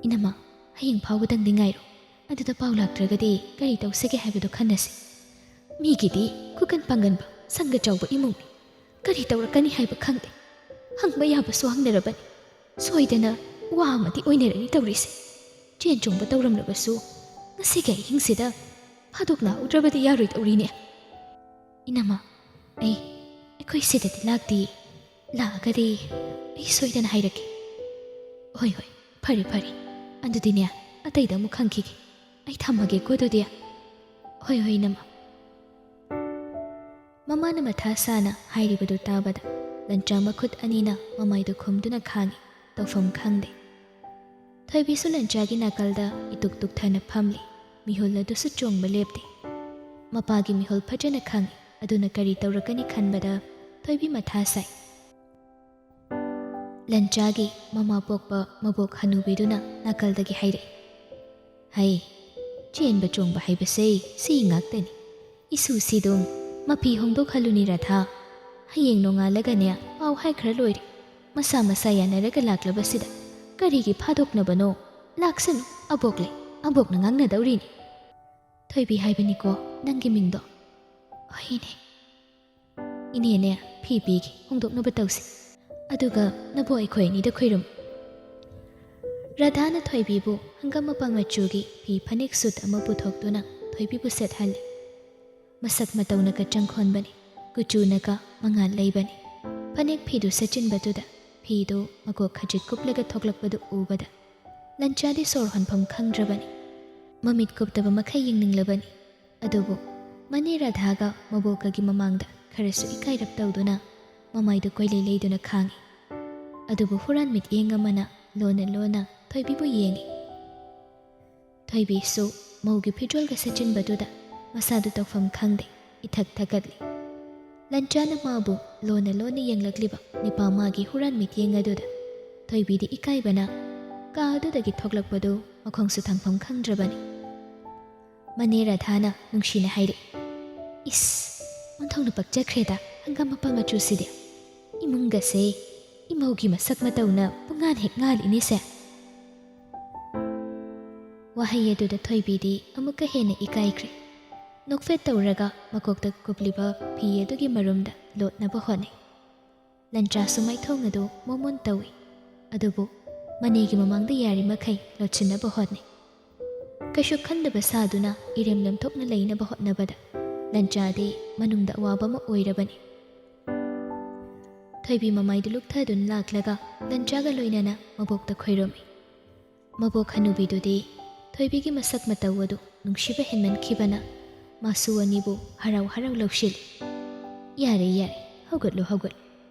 "ꯏꯅꯝꯃ, ꯍꯌꯦꯡ ꯐꯥꯎꯕꯗꯪꯗꯤ ꯉꯥꯏꯔꯣ꯫ ꯑꯗꯨꯗ ꯄꯥꯎ ꯂꯥꯛꯇ꯭ꯔꯒꯗꯤ ꯀꯔꯤ ꯇꯧꯁꯤꯒꯦ ꯍꯥꯏꯕꯗꯨ ꯈꯟꯅꯁꯤ꯫ ꯃꯤꯒꯤꯗꯤ ꯈꯨꯀꯟ ꯄꯥꯡꯒꯟꯕ ꯁꯪꯒ ꯆꯥꯎꯕ ꯏꯃꯨꯡꯅꯤ꯫ ꯀꯔꯤ ꯇꯧꯔꯛꯀꯅꯤ ꯍꯥꯏꯕ ꯈꯪꯗꯦ꯫ ꯍꯪꯕ ꯌꯥꯕꯁꯨ ꯍꯪꯅꯔꯕꯅꯤ꯫ ꯁꯣꯏꯗꯅ ꯋꯥ ꯑꯃꯗꯤ ꯑꯣꯏꯅꯔꯅꯤ ꯇꯧꯔꯤꯁꯦ꯫ ꯆꯦꯟ ꯆꯣꯡꯕ ꯇꯧꯔꯝꯂꯕꯁꯨ ꯉꯁꯤꯒꯤ ꯑꯍꯤꯡꯁꯤꯗ ꯐꯥꯗꯣꯛꯅꯍꯧꯗ꯭ꯔꯕꯗꯤ ꯌꯥꯔꯣꯏꯗꯧꯔꯤꯅꯦ꯫" "ꯏꯅꯝꯃ, ꯑꯩ, ꯑꯩꯈꯣꯏ ꯁꯤꯗꯗꯤ ꯂꯥꯛꯇꯦ꯫ ꯂꯥꯛꯑꯒꯗꯤ ꯑꯩ ꯁꯣꯏꯗꯅ ꯍꯥꯏꯔꯛꯀꯦ꯫" "ꯍꯣꯏ, ꯍꯣꯏ, ꯐꯔꯦ, ꯐꯔꯦ꯫ ꯑꯗꯨꯗꯤꯅꯦ, ꯑꯇꯩꯗ ꯑꯃꯨꯛ ꯍꯪꯈꯤꯒꯦ꯫ ꯑꯩ ꯊꯝꯃꯒꯦꯀꯣ ꯑꯗꯨꯗꯤ꯫" "ꯍꯣꯏ, ꯍꯣꯏ, ꯏꯅꯝꯃ꯫" ꯃꯃꯥꯅ ꯃꯊꯥ ꯁꯥꯅ ꯍꯥꯏꯔꯤꯕꯗꯨ ꯇꯥꯕꯗ ꯂꯟꯆꯥ ꯃꯈꯨꯠ ꯑꯅꯤꯅ ꯃꯃꯥꯏꯗꯨ ꯈꯨꯝꯗꯨꯅ ꯈꯥꯡꯉꯤ꯫ ꯇꯧꯐꯝ ꯈꯪꯗꯦ꯫ ꯊꯣꯏꯕꯤꯁꯨ ꯂꯟꯆꯥꯒꯤ ꯅꯥꯀꯜꯗ ꯏꯇꯨꯛ ꯇꯨꯛꯊꯅ ꯐꯝꯂꯤ꯫ ꯃꯤꯍꯨꯜ ꯑꯗꯨꯁꯨ ꯆꯣꯡꯕ ꯂꯦꯞꯇꯦ꯫ ꯃꯄꯥꯒꯤ ꯃꯤꯍꯨꯜ ꯐꯖꯅ ꯈꯪꯏ꯫ ꯑꯗꯨꯅ ꯀꯔꯤ ꯇꯧꯔꯛꯀꯅꯤ ꯈꯟꯕꯗ ꯊꯣꯏꯕꯤ ꯃꯊꯥ ꯁꯥꯏ꯫ ꯂꯟꯆꯥꯒꯤ ꯃꯃꯥ ꯄꯣꯛꯄ ꯃꯕꯣꯛ ꯍꯅꯨꯕꯤꯗꯨꯅ ꯅꯥꯀꯜꯗꯒꯤ ꯍꯥꯏꯔꯛꯏ, "ꯍꯩ, ꯆꯦꯟꯕ ꯆꯣꯡꯕ ꯍꯥꯏꯕꯁꯦ ꯁꯤ ꯉꯥꯛꯇꯅꯤ꯫ ꯏꯁꯨ ꯁꯤꯗꯨꯝ ꯃꯐꯤ ꯍꯣꯡꯗꯣꯛꯍꯜꯂꯨꯅꯤ ꯔꯥꯙꯥ꯫ ꯍꯌꯦꯡ ꯅꯣꯡꯉꯥꯜꯂꯒꯅꯦ ꯄꯥꯎ ꯍꯥꯏꯈ꯭ꯔ ꯂꯣꯏꯔꯦ꯫ ꯃꯁꯥ ꯃꯁꯥ ꯌꯥꯅꯔꯒ ꯂꯥꯛꯂꯕꯁꯤꯗ ꯀꯔꯤꯒꯤ ꯐꯥꯗꯣꯛꯅꯕꯅꯣ? ꯂꯥꯛꯁꯅꯨ, ꯑꯕꯣꯛ ꯂꯩ, ꯑꯕꯣꯛꯅ ꯉꯥꯡꯅꯗꯧꯔꯤꯅꯤ꯫" "ꯊꯣꯏꯕꯤ ꯍꯥꯏꯕꯅꯤꯀꯣ ꯅꯪꯒꯤ ꯃꯤꯡꯗꯣ?" "ꯍꯣꯏꯅꯦ꯫" "ꯏꯅꯦꯅꯦ, ꯐꯤ ꯄꯤꯒꯦ, ꯍꯣꯡꯗꯣꯛꯅꯕ ꯇꯧꯁꯤ꯫ ꯑꯗꯨꯒ ꯅꯕꯣꯛ ꯑꯩꯈꯣꯏ ꯑꯅꯤꯗ ꯈꯣꯏꯔꯝ꯫" ꯔꯥꯙꯥꯅ ꯊꯣꯏꯕꯤꯕꯨ ꯍꯪꯒꯥꯝ ꯃꯄꯥꯟ ꯃꯆꯨꯒꯤ ꯐꯤ ꯐꯅꯦꯛ ꯁꯨꯠ ꯑꯃ ꯄꯨꯊꯣꯛꯇꯨꯅ ꯊꯣꯏꯕꯤꯕꯨ ꯁꯦꯠꯍꯜꯂꯤ꯫ ꯃꯁꯛ ꯃꯇꯧꯅꯒ ꯆꯪꯈꯣꯟꯕꯅꯤ, ꯀꯨꯆꯨꯅꯒ ꯃꯉꯥꯜ ꯂꯩꯕꯅꯤ꯫ ꯐꯅꯦꯛ ꯐꯤꯗꯨ ꯁꯦꯠꯆꯤꯟꯕꯗꯨꯗ ꯐꯤꯗꯨ ꯃꯀꯣꯛ ꯈꯖꯤꯛ ꯀꯨꯞꯂꯒ ꯊꯣꯛꯂꯛꯄꯗꯨ ꯎꯕꯗ ꯂꯟꯆꯥꯗꯤ ꯁꯣꯔ ꯍꯣꯟꯐꯝ ꯈꯪꯗ꯭ꯔꯕꯅꯤ꯫ ꯃꯃꯤꯠ ꯀꯨꯞꯇꯕ ꯃꯈꯩ ꯌꯦꯡꯅꯤꯡꯂꯕꯅꯤ꯫ ꯑꯗꯨꯕꯨ ꯃꯅꯦ ꯔꯥꯙꯥꯒ ꯃꯕꯣꯛꯀꯒꯤ ꯃꯃꯥꯡꯗ ꯈꯔꯁꯨ ꯏꯀꯥꯏꯔꯞ ꯇꯧꯗꯨꯅ ꯃꯃꯥꯏꯗꯨ ꯀꯣꯏꯂꯩ ꯂꯩꯗꯨꯅ ꯈꯥꯡꯏ꯫ ꯑꯗꯨꯕꯨ ꯍꯨꯔꯥꯟ ꯃꯤꯠꯌꯦꯡ ꯑꯃꯅ ꯂꯣꯟꯅ ꯂꯣꯟꯅ ꯊꯣꯏꯕꯤꯕꯨ ꯌꯦꯡꯏ꯫ ꯊꯣꯏꯕꯤꯁꯨ ꯃꯧꯒꯤ ꯐꯤꯖꯣꯜꯒ ꯁꯦꯠꯆꯤꯟꯕꯗꯨꯗ ꯃꯁꯥꯗꯨ ꯇꯧꯐꯝ ꯈꯪꯗꯦ, ꯏꯊꯛ ꯊꯛꯀꯠꯂꯤ꯫ ꯂꯟꯆꯥꯅ ꯃꯥꯕꯨ ꯂꯣꯟꯅ ꯂꯣꯟꯅ ꯌꯦꯡꯂꯛꯂꯤꯕ ꯅꯤꯄꯥ ꯃꯥꯒꯤ ꯍꯨꯔꯥꯟ ꯃꯤꯠꯌꯦꯡ ꯑꯗꯨꯗ ꯊꯣꯏꯕꯤꯗꯤ ꯏꯀꯥꯏꯕꯅ ꯀꯥ ꯑꯗꯨꯗꯒꯤ ꯊꯣꯛꯂꯛꯄꯗꯨ ꯃꯈꯣꯡꯁꯨ ꯊꯥꯡꯐꯝ ꯈꯪꯗ꯭ꯔꯕꯅꯤ꯫ ꯃꯅꯦ ꯔꯥꯙꯥꯅ ꯅꯨꯡꯁꯤꯅ ꯍꯥꯏꯔꯛꯏ, "ꯏꯁ, ꯑꯣꯟꯊꯣꯛꯅ ꯄꯛꯆꯈ꯭ꯔꯦꯗ ꯍꯪꯒꯥꯝ ꯃꯄꯥ ꯃꯆꯨꯁꯤꯗꯤ꯫ ꯏꯃꯨꯡꯒꯁꯦ ꯏꯃꯧꯒꯤ ꯃꯁꯛ ꯃꯇꯧꯅ ꯄꯨꯡꯉꯥꯟ ꯍꯦꯛ ꯉꯥꯜꯂꯤꯅꯦꯁꯦ꯫" ꯋꯥꯍꯩ ꯑꯗꯨꯗ ꯊꯣꯏꯕꯤꯗꯤ ꯑꯃꯨꯛꯀ ꯍꯦꯟꯅ ꯏꯀꯥꯏꯈ꯭ꯔꯦ꯫ ꯅꯣꯛꯐꯦꯠ ꯇꯧꯔꯒ ꯃꯀꯣꯛꯇ ꯀꯨꯞꯂꯤꯕ ꯐꯤ ꯑꯗꯨꯒꯤ ꯃꯔꯨꯝꯗ ꯂꯣꯠꯅꯕ ꯍꯣꯠꯅꯩ꯫ ꯂꯟꯆꯥꯁꯨ ꯃꯥꯏꯊꯣꯡ ꯑꯗꯨ ꯃꯣꯃꯣꯟ ꯇꯧꯏ, ꯑꯗꯨꯕꯨ ꯃꯅꯦꯒꯤ ꯃꯃꯥꯡꯗ ꯌꯥꯔꯤꯃꯈꯩ ꯂꯣꯠꯁꯤꯟꯅꯕ ꯍꯣꯠꯅꯩ꯫ ꯀꯩꯁꯨ ꯈꯟꯗꯕ ꯁꯥꯗꯨꯅ ꯏꯔꯦꯝ ꯂꯦꯝꯊꯣꯛꯅ ꯂꯩꯅꯕ ꯍꯣꯠꯅꯕꯗ ꯂꯟꯆꯥꯗꯤ ꯃꯅꯨꯡꯗ ꯑꯋꯥꯕ ꯑꯃ ꯑꯣꯏꯔꯕꯅꯤ꯫ ꯊꯣꯏꯕꯤ ꯃꯃꯥꯏꯗꯨ ꯂꯨꯛꯊꯗꯨꯅ ꯂꯥꯛꯂꯒ ꯂꯟꯆꯥꯒ ꯂꯣꯏꯅꯅ ꯃꯕꯣꯛꯇ ꯈꯣꯏꯔꯝꯃꯤ꯫ ꯃꯕꯣꯛ ꯍꯅꯨꯕꯤꯗꯨꯗꯤ ꯊꯣꯏꯕꯤꯒꯤ ꯃꯁꯛ ꯃꯇꯧ ꯑꯗꯨ ꯅꯨꯡꯁꯤꯕ ꯍꯦꯟꯃꯟꯈꯤꯕꯅ ꯃꯁꯨ ꯑꯅꯤꯕꯨ ꯍꯔꯥꯎ ꯍꯔꯥꯎ ꯂꯧꯁꯤꯜꯂꯤ꯫ "ꯌꯥꯔꯦ, ꯌꯥꯔꯦ, ꯍꯧꯒꯠꯂꯨ, ꯍꯧꯒꯠꯂꯨ꯫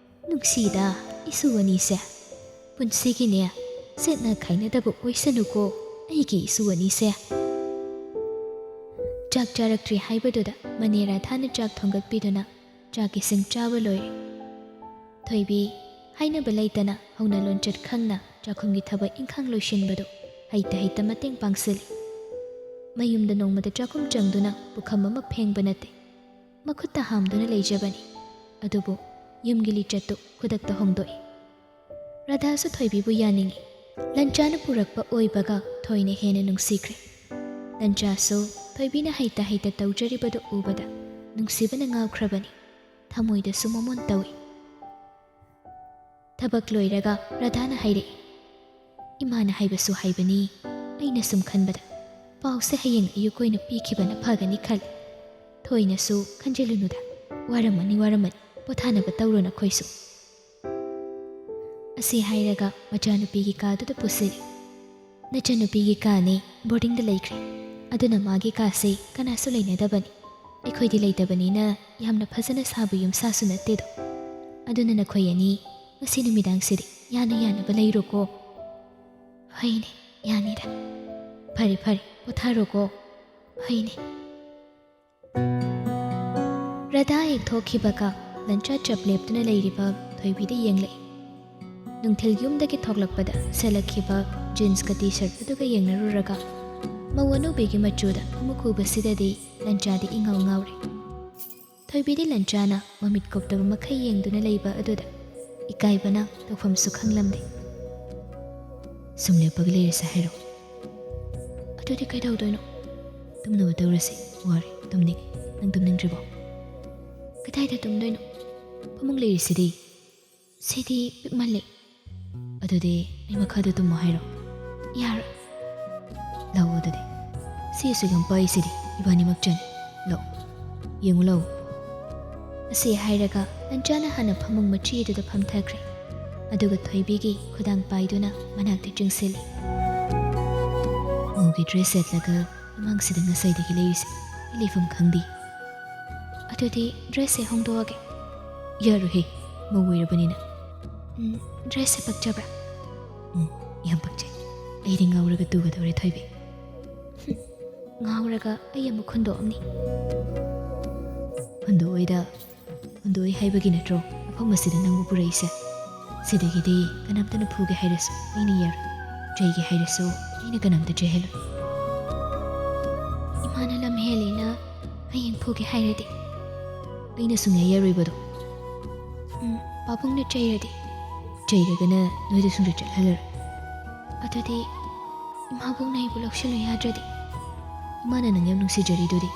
ꯅꯨꯡꯁꯤꯗ ꯏꯁꯨ ꯑꯅꯤꯁꯦ꯫ ꯄꯨꯟꯁꯤꯒꯤꯅꯦ ꯁꯦꯠꯅ ꯈꯥꯏꯅꯗꯕ ꯑꯣꯏꯁꯅꯨꯀꯣ, ꯑꯩꯒꯤ ꯏꯁꯨ ꯑꯅꯤꯁꯦ꯫" ꯆꯥꯛ ꯆꯥꯔꯛꯇ꯭ꯔꯤ ꯍꯥꯏꯕꯗꯨꯗ ꯃꯅꯦ ꯔꯥꯙꯥꯅ ꯆꯥꯛ ꯊꯣꯡꯒꯠꯄꯤꯗꯨꯅ ꯆꯥꯛ ꯏꯁꯤꯡ ꯆꯥꯕ ꯂꯣꯏꯔꯦ꯫ ꯊꯣꯏꯕꯤ ꯍꯥꯏꯅꯕ ꯂꯩꯇꯅ ꯍꯧꯅ ꯂꯣꯟꯆꯠ ꯈꯪꯅ ꯆꯥꯛꯈꯨꯝꯒꯤ ꯊꯕꯛ ꯏꯪꯈꯥꯡ ꯂꯣꯏꯁꯤꯟꯕꯗꯨ ꯍꯩꯇ ꯍꯩꯇ ꯃꯇꯦꯡ ꯄꯥꯡꯁꯤꯜꯂꯤ꯫ ꯃꯌꯨꯝꯗ ꯅꯣꯡꯃꯗ ꯆꯥꯛꯈꯨꯝ ꯆꯪꯗꯨꯅ ꯄꯨꯈꯝ ꯑꯃ ꯐꯦꯡꯕ ꯅꯠꯇꯦ꯫ ꯃꯈꯨꯠꯇ ꯍꯥꯝꯗꯨꯅ ꯂꯩꯖꯕꯅꯤ꯫ ꯑꯗꯨꯕꯨ ꯌꯨꯝꯒꯤ ꯂꯤꯆꯠꯇꯨ ꯈꯨꯗꯛꯇ ꯍꯣꯡꯗꯣꯛꯏ꯫ ꯔꯥꯙꯥꯁꯨ ꯊꯣꯏꯕꯤꯕꯨ ꯌꯥꯅꯤꯡꯏ꯫ ꯂꯟꯆꯥꯅ ꯄꯨꯔꯛꯄ ꯑꯣꯏꯕꯒ ꯊꯣꯏꯅ ꯍꯦꯟꯅ ꯅꯨꯡꯁꯤꯈ꯭ꯔꯦ꯫ ꯂꯟꯆꯥꯁꯨ ꯊꯣꯏꯕꯤꯅ ꯍꯩꯇ ꯍꯩꯇ ꯇꯧꯖꯔꯤꯕꯗꯨ ꯎꯕꯗ ꯅꯨꯡꯁꯤꯕꯅ ꯉꯥꯎꯈ꯭ꯔꯕꯅꯤ꯫ ꯊꯃꯣꯏꯗꯁꯨ ꯃꯃꯣꯟ ꯇꯧꯏ꯫ ꯊꯕꯛ ꯂꯣꯏꯔꯒ ꯔꯥꯙꯥꯅ ꯍꯥꯏꯔꯛꯏ, "ꯏꯃꯥꯅ ꯍꯥꯏꯕꯁꯨ ꯍꯥꯏꯕꯅꯤ, ꯑꯩꯅ ꯁꯨꯝ ꯈꯟꯕꯗ ꯄꯥꯎꯁꯦ ꯍꯌꯦꯡ ꯑꯌꯨꯛ ꯑꯣꯏꯅ ꯄꯤꯈꯤꯕꯅ ꯐꯒꯅꯤ ꯈꯜꯂꯤ꯫ ꯊꯣꯏꯅꯁꯨ ꯈꯟꯖꯤꯜꯂꯨꯅꯨꯗ, ꯋꯥꯔꯝꯃꯅꯤ, ꯋꯥꯔꯝꯃꯅꯤ, ꯄꯣꯊꯥꯅꯕ ꯇꯧꯔꯣ ꯅꯈꯣꯏꯁꯨ꯫" ꯑꯁꯤ ꯍꯥꯏꯔꯒ ꯃꯆꯥꯅꯨꯄꯤꯒꯤ ꯀꯥꯗꯨꯗ ꯄꯨꯁꯤꯜꯂꯤ꯫ "ꯅꯆꯟꯅꯨꯄꯤꯒꯤ ꯀꯥꯅꯤ, ꯕꯣꯔꯗꯤꯡꯗ ꯂꯩꯈ꯭ꯔꯦ꯫ ꯑꯗꯨꯅ ꯃꯥꯒꯤ ꯀꯥꯁꯤ ꯀꯅꯥꯁꯨ ꯂꯩꯅꯗꯕꯅꯤ꯫ ꯑꯩꯈꯣꯏꯗꯤ ꯂꯩꯇꯕꯅꯤꯅ ꯌꯥꯝꯅ ꯐꯖꯅ ꯁꯥꯕ ꯌꯨꯝ ꯁꯥꯁꯨ ꯅꯠꯇꯦꯗꯣ꯫ ꯑꯗꯨꯅ ꯅꯈꯣꯏ ꯑꯅꯤ ꯉꯁꯤ ꯅꯨꯃꯤꯗꯥꯡꯁꯤꯗꯤ ꯌꯥꯅ ꯌꯥꯅꯕ ꯂꯩꯔꯣꯀꯣ꯫ ꯍꯣꯏꯅꯦ, ꯌꯥꯅꯤꯗ꯫ ꯐꯔꯦ ꯐꯔꯦ, ꯄꯣꯊꯥꯔꯣꯀꯣ꯫ ꯍꯣꯏꯅꯦ꯫ ꯔꯙꯥ ꯍꯦꯛ ꯊꯣꯛꯈꯤꯕꯒ ꯂꯟꯆꯥ ꯆꯞ ꯂꯦꯞꯇꯨꯅ ꯂꯩꯔꯤꯕ ꯊꯣꯏꯕꯤꯗ ꯌꯦꯡꯂꯛꯏ꯫ ꯅꯨꯡꯊꯤꯜ ꯌꯨꯝꯗꯒꯤ ꯊꯣꯛꯂꯛꯄꯗ ꯁꯦꯠꯂꯛꯈꯤꯕ ꯖꯤꯟꯁꯀ ꯇꯤ ꯁꯔꯠ ꯑꯗꯨꯒ ꯌꯦꯡꯅꯔꯨꯔꯒ ꯃꯧ ꯑꯅꯧꯕꯤꯒꯤ ꯃꯆꯨꯗ ꯑꯃꯨꯛ ꯎꯕꯁꯤꯗꯗꯤ ꯂꯟꯆꯥꯗꯤ ꯏꯉꯥꯎ ꯉꯥꯎꯔꯦ꯫ ꯊꯣꯏꯕꯤꯗꯤ ꯂꯟꯆꯥꯅ ꯃꯃꯤꯠ ꯀꯨꯞꯇꯕ ꯃꯈꯩ ꯌꯦꯡꯗꯨꯅ ꯂꯩꯕ ꯑꯗꯨꯗ ꯏꯀꯥꯏꯕꯅ ꯇꯧꯐꯝꯁꯨ ꯈꯪꯂꯝꯗꯦ꯫ "ꯁꯨꯝ ꯂꯦꯞꯄꯒ ꯂꯩꯔꯁꯦ ꯍꯥꯏꯔꯣ? ꯑꯗꯨꯗꯤ ꯀꯩꯗꯧꯗꯣꯏꯅꯣ? ꯇꯨꯝꯅꯕ ꯇꯧꯔꯁꯦ, ꯋꯥꯔꯦ, ꯇꯨꯝꯅꯤꯡꯉꯦ꯫ ꯅꯪ ꯇꯨꯝꯅꯤꯡꯗ꯭ꯔꯤꯕꯣ?" "ꯀꯗꯥꯏꯗ ꯇꯨꯝꯗꯣꯏꯅꯣ? ꯐꯃꯨꯡ ꯂꯩꯔꯤꯁꯤꯗꯤ꯫" "ꯁꯤꯗꯤ ꯄꯤꯛꯃꯜꯂꯦ꯫" "ꯑꯗꯨꯗꯤ ꯑꯩ ꯃꯈꯥꯗ ꯇꯨꯝꯃꯣ ꯍꯥꯏꯔꯣ?" "ꯌꯥꯔꯣꯏ꯫" "ꯂꯥꯛꯑꯣ ꯑꯗꯨꯗꯤ꯫ ꯁꯤ ꯑꯁꯨꯛ ꯌꯥꯝ ꯄꯥꯏꯁꯤꯗꯤ, ꯏꯕꯥꯅꯤꯃꯛ ꯆꯟ꯫ ꯂꯥꯛꯑꯣ, ꯌꯦꯡꯉꯨ ꯂꯥꯛꯑꯣ꯫" ꯑꯁꯤ ꯍꯥꯏꯔꯒ ꯂꯟꯆꯥꯅ ꯍꯥꯟꯅ ꯐꯃꯨꯡ ꯃꯆꯦꯗꯨꯗ ꯐꯝꯊꯈ꯭ꯔꯦ꯫ ꯑꯗꯨꯒ ꯊꯣꯏꯕꯤꯒꯤ ꯈꯨꯗꯥꯡ ꯄꯥꯏꯗꯨꯅ ꯃꯅꯥꯛꯇ ꯆꯪꯁꯤꯜꯂꯤ꯫ ꯃꯧꯒꯤ ꯗ꯭ꯔꯦꯁ ꯁꯦꯠꯂꯒ ꯏꯃꯥꯡꯁꯤꯗ ꯉꯁꯥꯏꯗꯒꯤ ꯂꯩꯔꯤꯁꯦ ꯑꯩ ꯂꯩꯐꯝ ꯈꯪꯗꯦ꯫ "ꯑꯗꯨꯗꯤ ꯗ꯭ꯔꯦꯁꯁꯦ ꯍꯣꯡꯗꯣꯛꯑꯒꯦ꯫" "ꯌꯥꯔꯣꯏꯍꯦ, ꯃꯧ ꯑꯣꯏꯔꯕꯅꯤꯅ꯫" "ꯎꯝ, ꯗ꯭ꯔꯦꯁꯁꯦ ꯄꯛꯆꯕ꯭ꯔꯥ?" "ꯎꯝ, ꯌꯥꯝ ꯄꯛꯆꯩ꯫ ꯑꯩꯗꯤ ꯉꯥꯎꯔꯒ ꯇꯨꯒꯗꯧꯔꯦ ꯊꯣꯏꯕꯤ꯫" "ꯉꯥꯎꯔꯒ ꯑꯩ ꯑꯃꯨꯛ ꯍꯨꯟꯗꯣꯛꯑꯝꯅꯤ꯫" "ꯍꯨꯟꯗꯣꯛꯑꯣꯏꯗ, ꯍꯨꯟꯗꯣꯛꯑꯣꯏ ꯍꯥꯏꯕꯒꯤ ꯅꯠꯇ꯭ꯔꯣ ꯃꯐꯝ ꯑꯁꯤꯗ ꯅꯪꯕꯨ ꯄꯨꯔꯛꯏꯁꯦ? ꯁꯤꯗꯒꯤꯗꯤ ꯀꯅꯥꯝꯇꯅ ꯐꯨꯒꯦ ꯍꯥꯏꯔꯁꯨ ꯑꯩꯅ ꯌꯥꯔꯣꯏ, ꯆꯩꯒꯦ ꯍꯥꯏꯔꯁꯨ ꯑꯩꯅ ꯀꯅꯥꯝꯇ ꯆꯩꯍꯜꯂꯣꯏ꯫" "ꯏꯃꯥꯅ ꯂꯝ ꯍꯦꯜꯂꯦꯅ ꯍꯌꯦꯡ ꯐꯨꯒꯦ ꯍꯥꯏꯔꯗꯤ?" "ꯑꯩꯅ ꯁꯨꯡꯌꯥ ꯌꯥꯔꯣꯏꯕꯗꯣ꯫" "ꯎꯝ, ꯄꯥꯕꯨꯡꯅ ꯆꯩꯔꯗꯤ?" "ꯆꯩꯔꯒꯅ ꯅꯣꯏꯗ ꯁꯨꯡꯆꯠ ꯆꯠꯍꯜꯂꯔꯣꯏ꯫" "ꯑꯗꯨꯗꯤ ꯏꯃꯥꯕꯣꯛꯅ ꯑꯩꯕꯨ ꯂꯧꯁꯤꯜꯂꯨ ꯌꯥꯗ꯭ꯔꯗꯤ?" "ꯏꯃꯥꯅ ꯅꯪ ꯌꯥꯝ ꯅꯨꯡꯁꯤꯖꯔꯤꯗꯨꯗꯤ꯫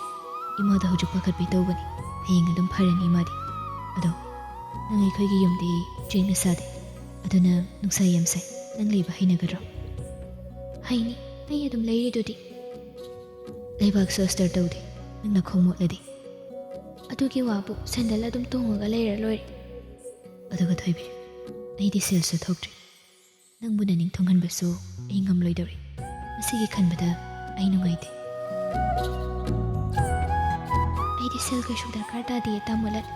ꯏꯃꯥꯗ ꯍꯧꯖꯤꯛ ꯄꯥꯈꯠꯄꯤ ꯇꯧꯕꯅꯤ, ꯍꯌꯦꯡ ꯑꯗꯨꯝ ꯐꯔꯅꯤ ꯏꯃꯥꯗꯤ꯫ ꯑꯗꯣ ꯅꯪ ꯑꯩꯈꯣꯏꯒꯤ ꯌꯨꯝꯗꯤ ꯆꯦꯛꯅ ꯁꯥꯗꯦ, ꯑꯗꯨꯅ ꯅꯨꯡꯁꯥ ꯌꯥꯝ ꯁꯥꯏ, ꯅꯪ ꯂꯩꯕ ꯍꯩꯅꯒꯗ꯭ꯔꯣ?" "ꯍꯩꯅꯤ, ꯑꯩ ꯑꯗꯨꯝ ꯂꯩꯔꯤꯗꯨꯗꯤ꯫" "ꯂꯩꯕꯥꯛꯁꯨ ꯑꯁꯇꯔ ꯇꯧꯗꯦ, ꯅꯪ ꯅꯈꯣꯡ ꯃꯣꯠꯂꯗꯤ꯫" "ꯑꯗꯨꯒꯤ ꯋꯥꯕꯨ ꯁꯦꯟꯗꯜ ꯑꯗꯨꯝ ꯇꯣꯡꯉꯒ ꯂꯩꯔ ꯂꯣꯏꯔꯦ꯫" "ꯑꯗꯨꯒ ꯊꯣꯏꯕꯤ, ꯑꯩꯗꯤ ꯁꯦꯜꯁꯨ ꯊꯣꯛꯇ꯭ꯔꯤ, ꯅꯪꯕꯨ ꯅꯅꯤꯡ ꯊꯨꯡꯍꯟꯕꯁꯨ ꯑꯩ ꯉꯝꯂꯣꯏꯗꯧꯔꯤ꯫ ꯃꯁꯤꯒꯤ ꯈꯟꯕꯗ ꯑꯩ ꯅꯨꯡꯉꯥꯏꯇꯦ꯫" "ꯑꯩꯗꯤ ꯁꯦꯜ ꯀꯩꯁꯨ ꯗꯔꯀꯥꯔ ꯇꯥꯗꯦ, ꯇꯥꯃꯣ ꯂꯟ꯫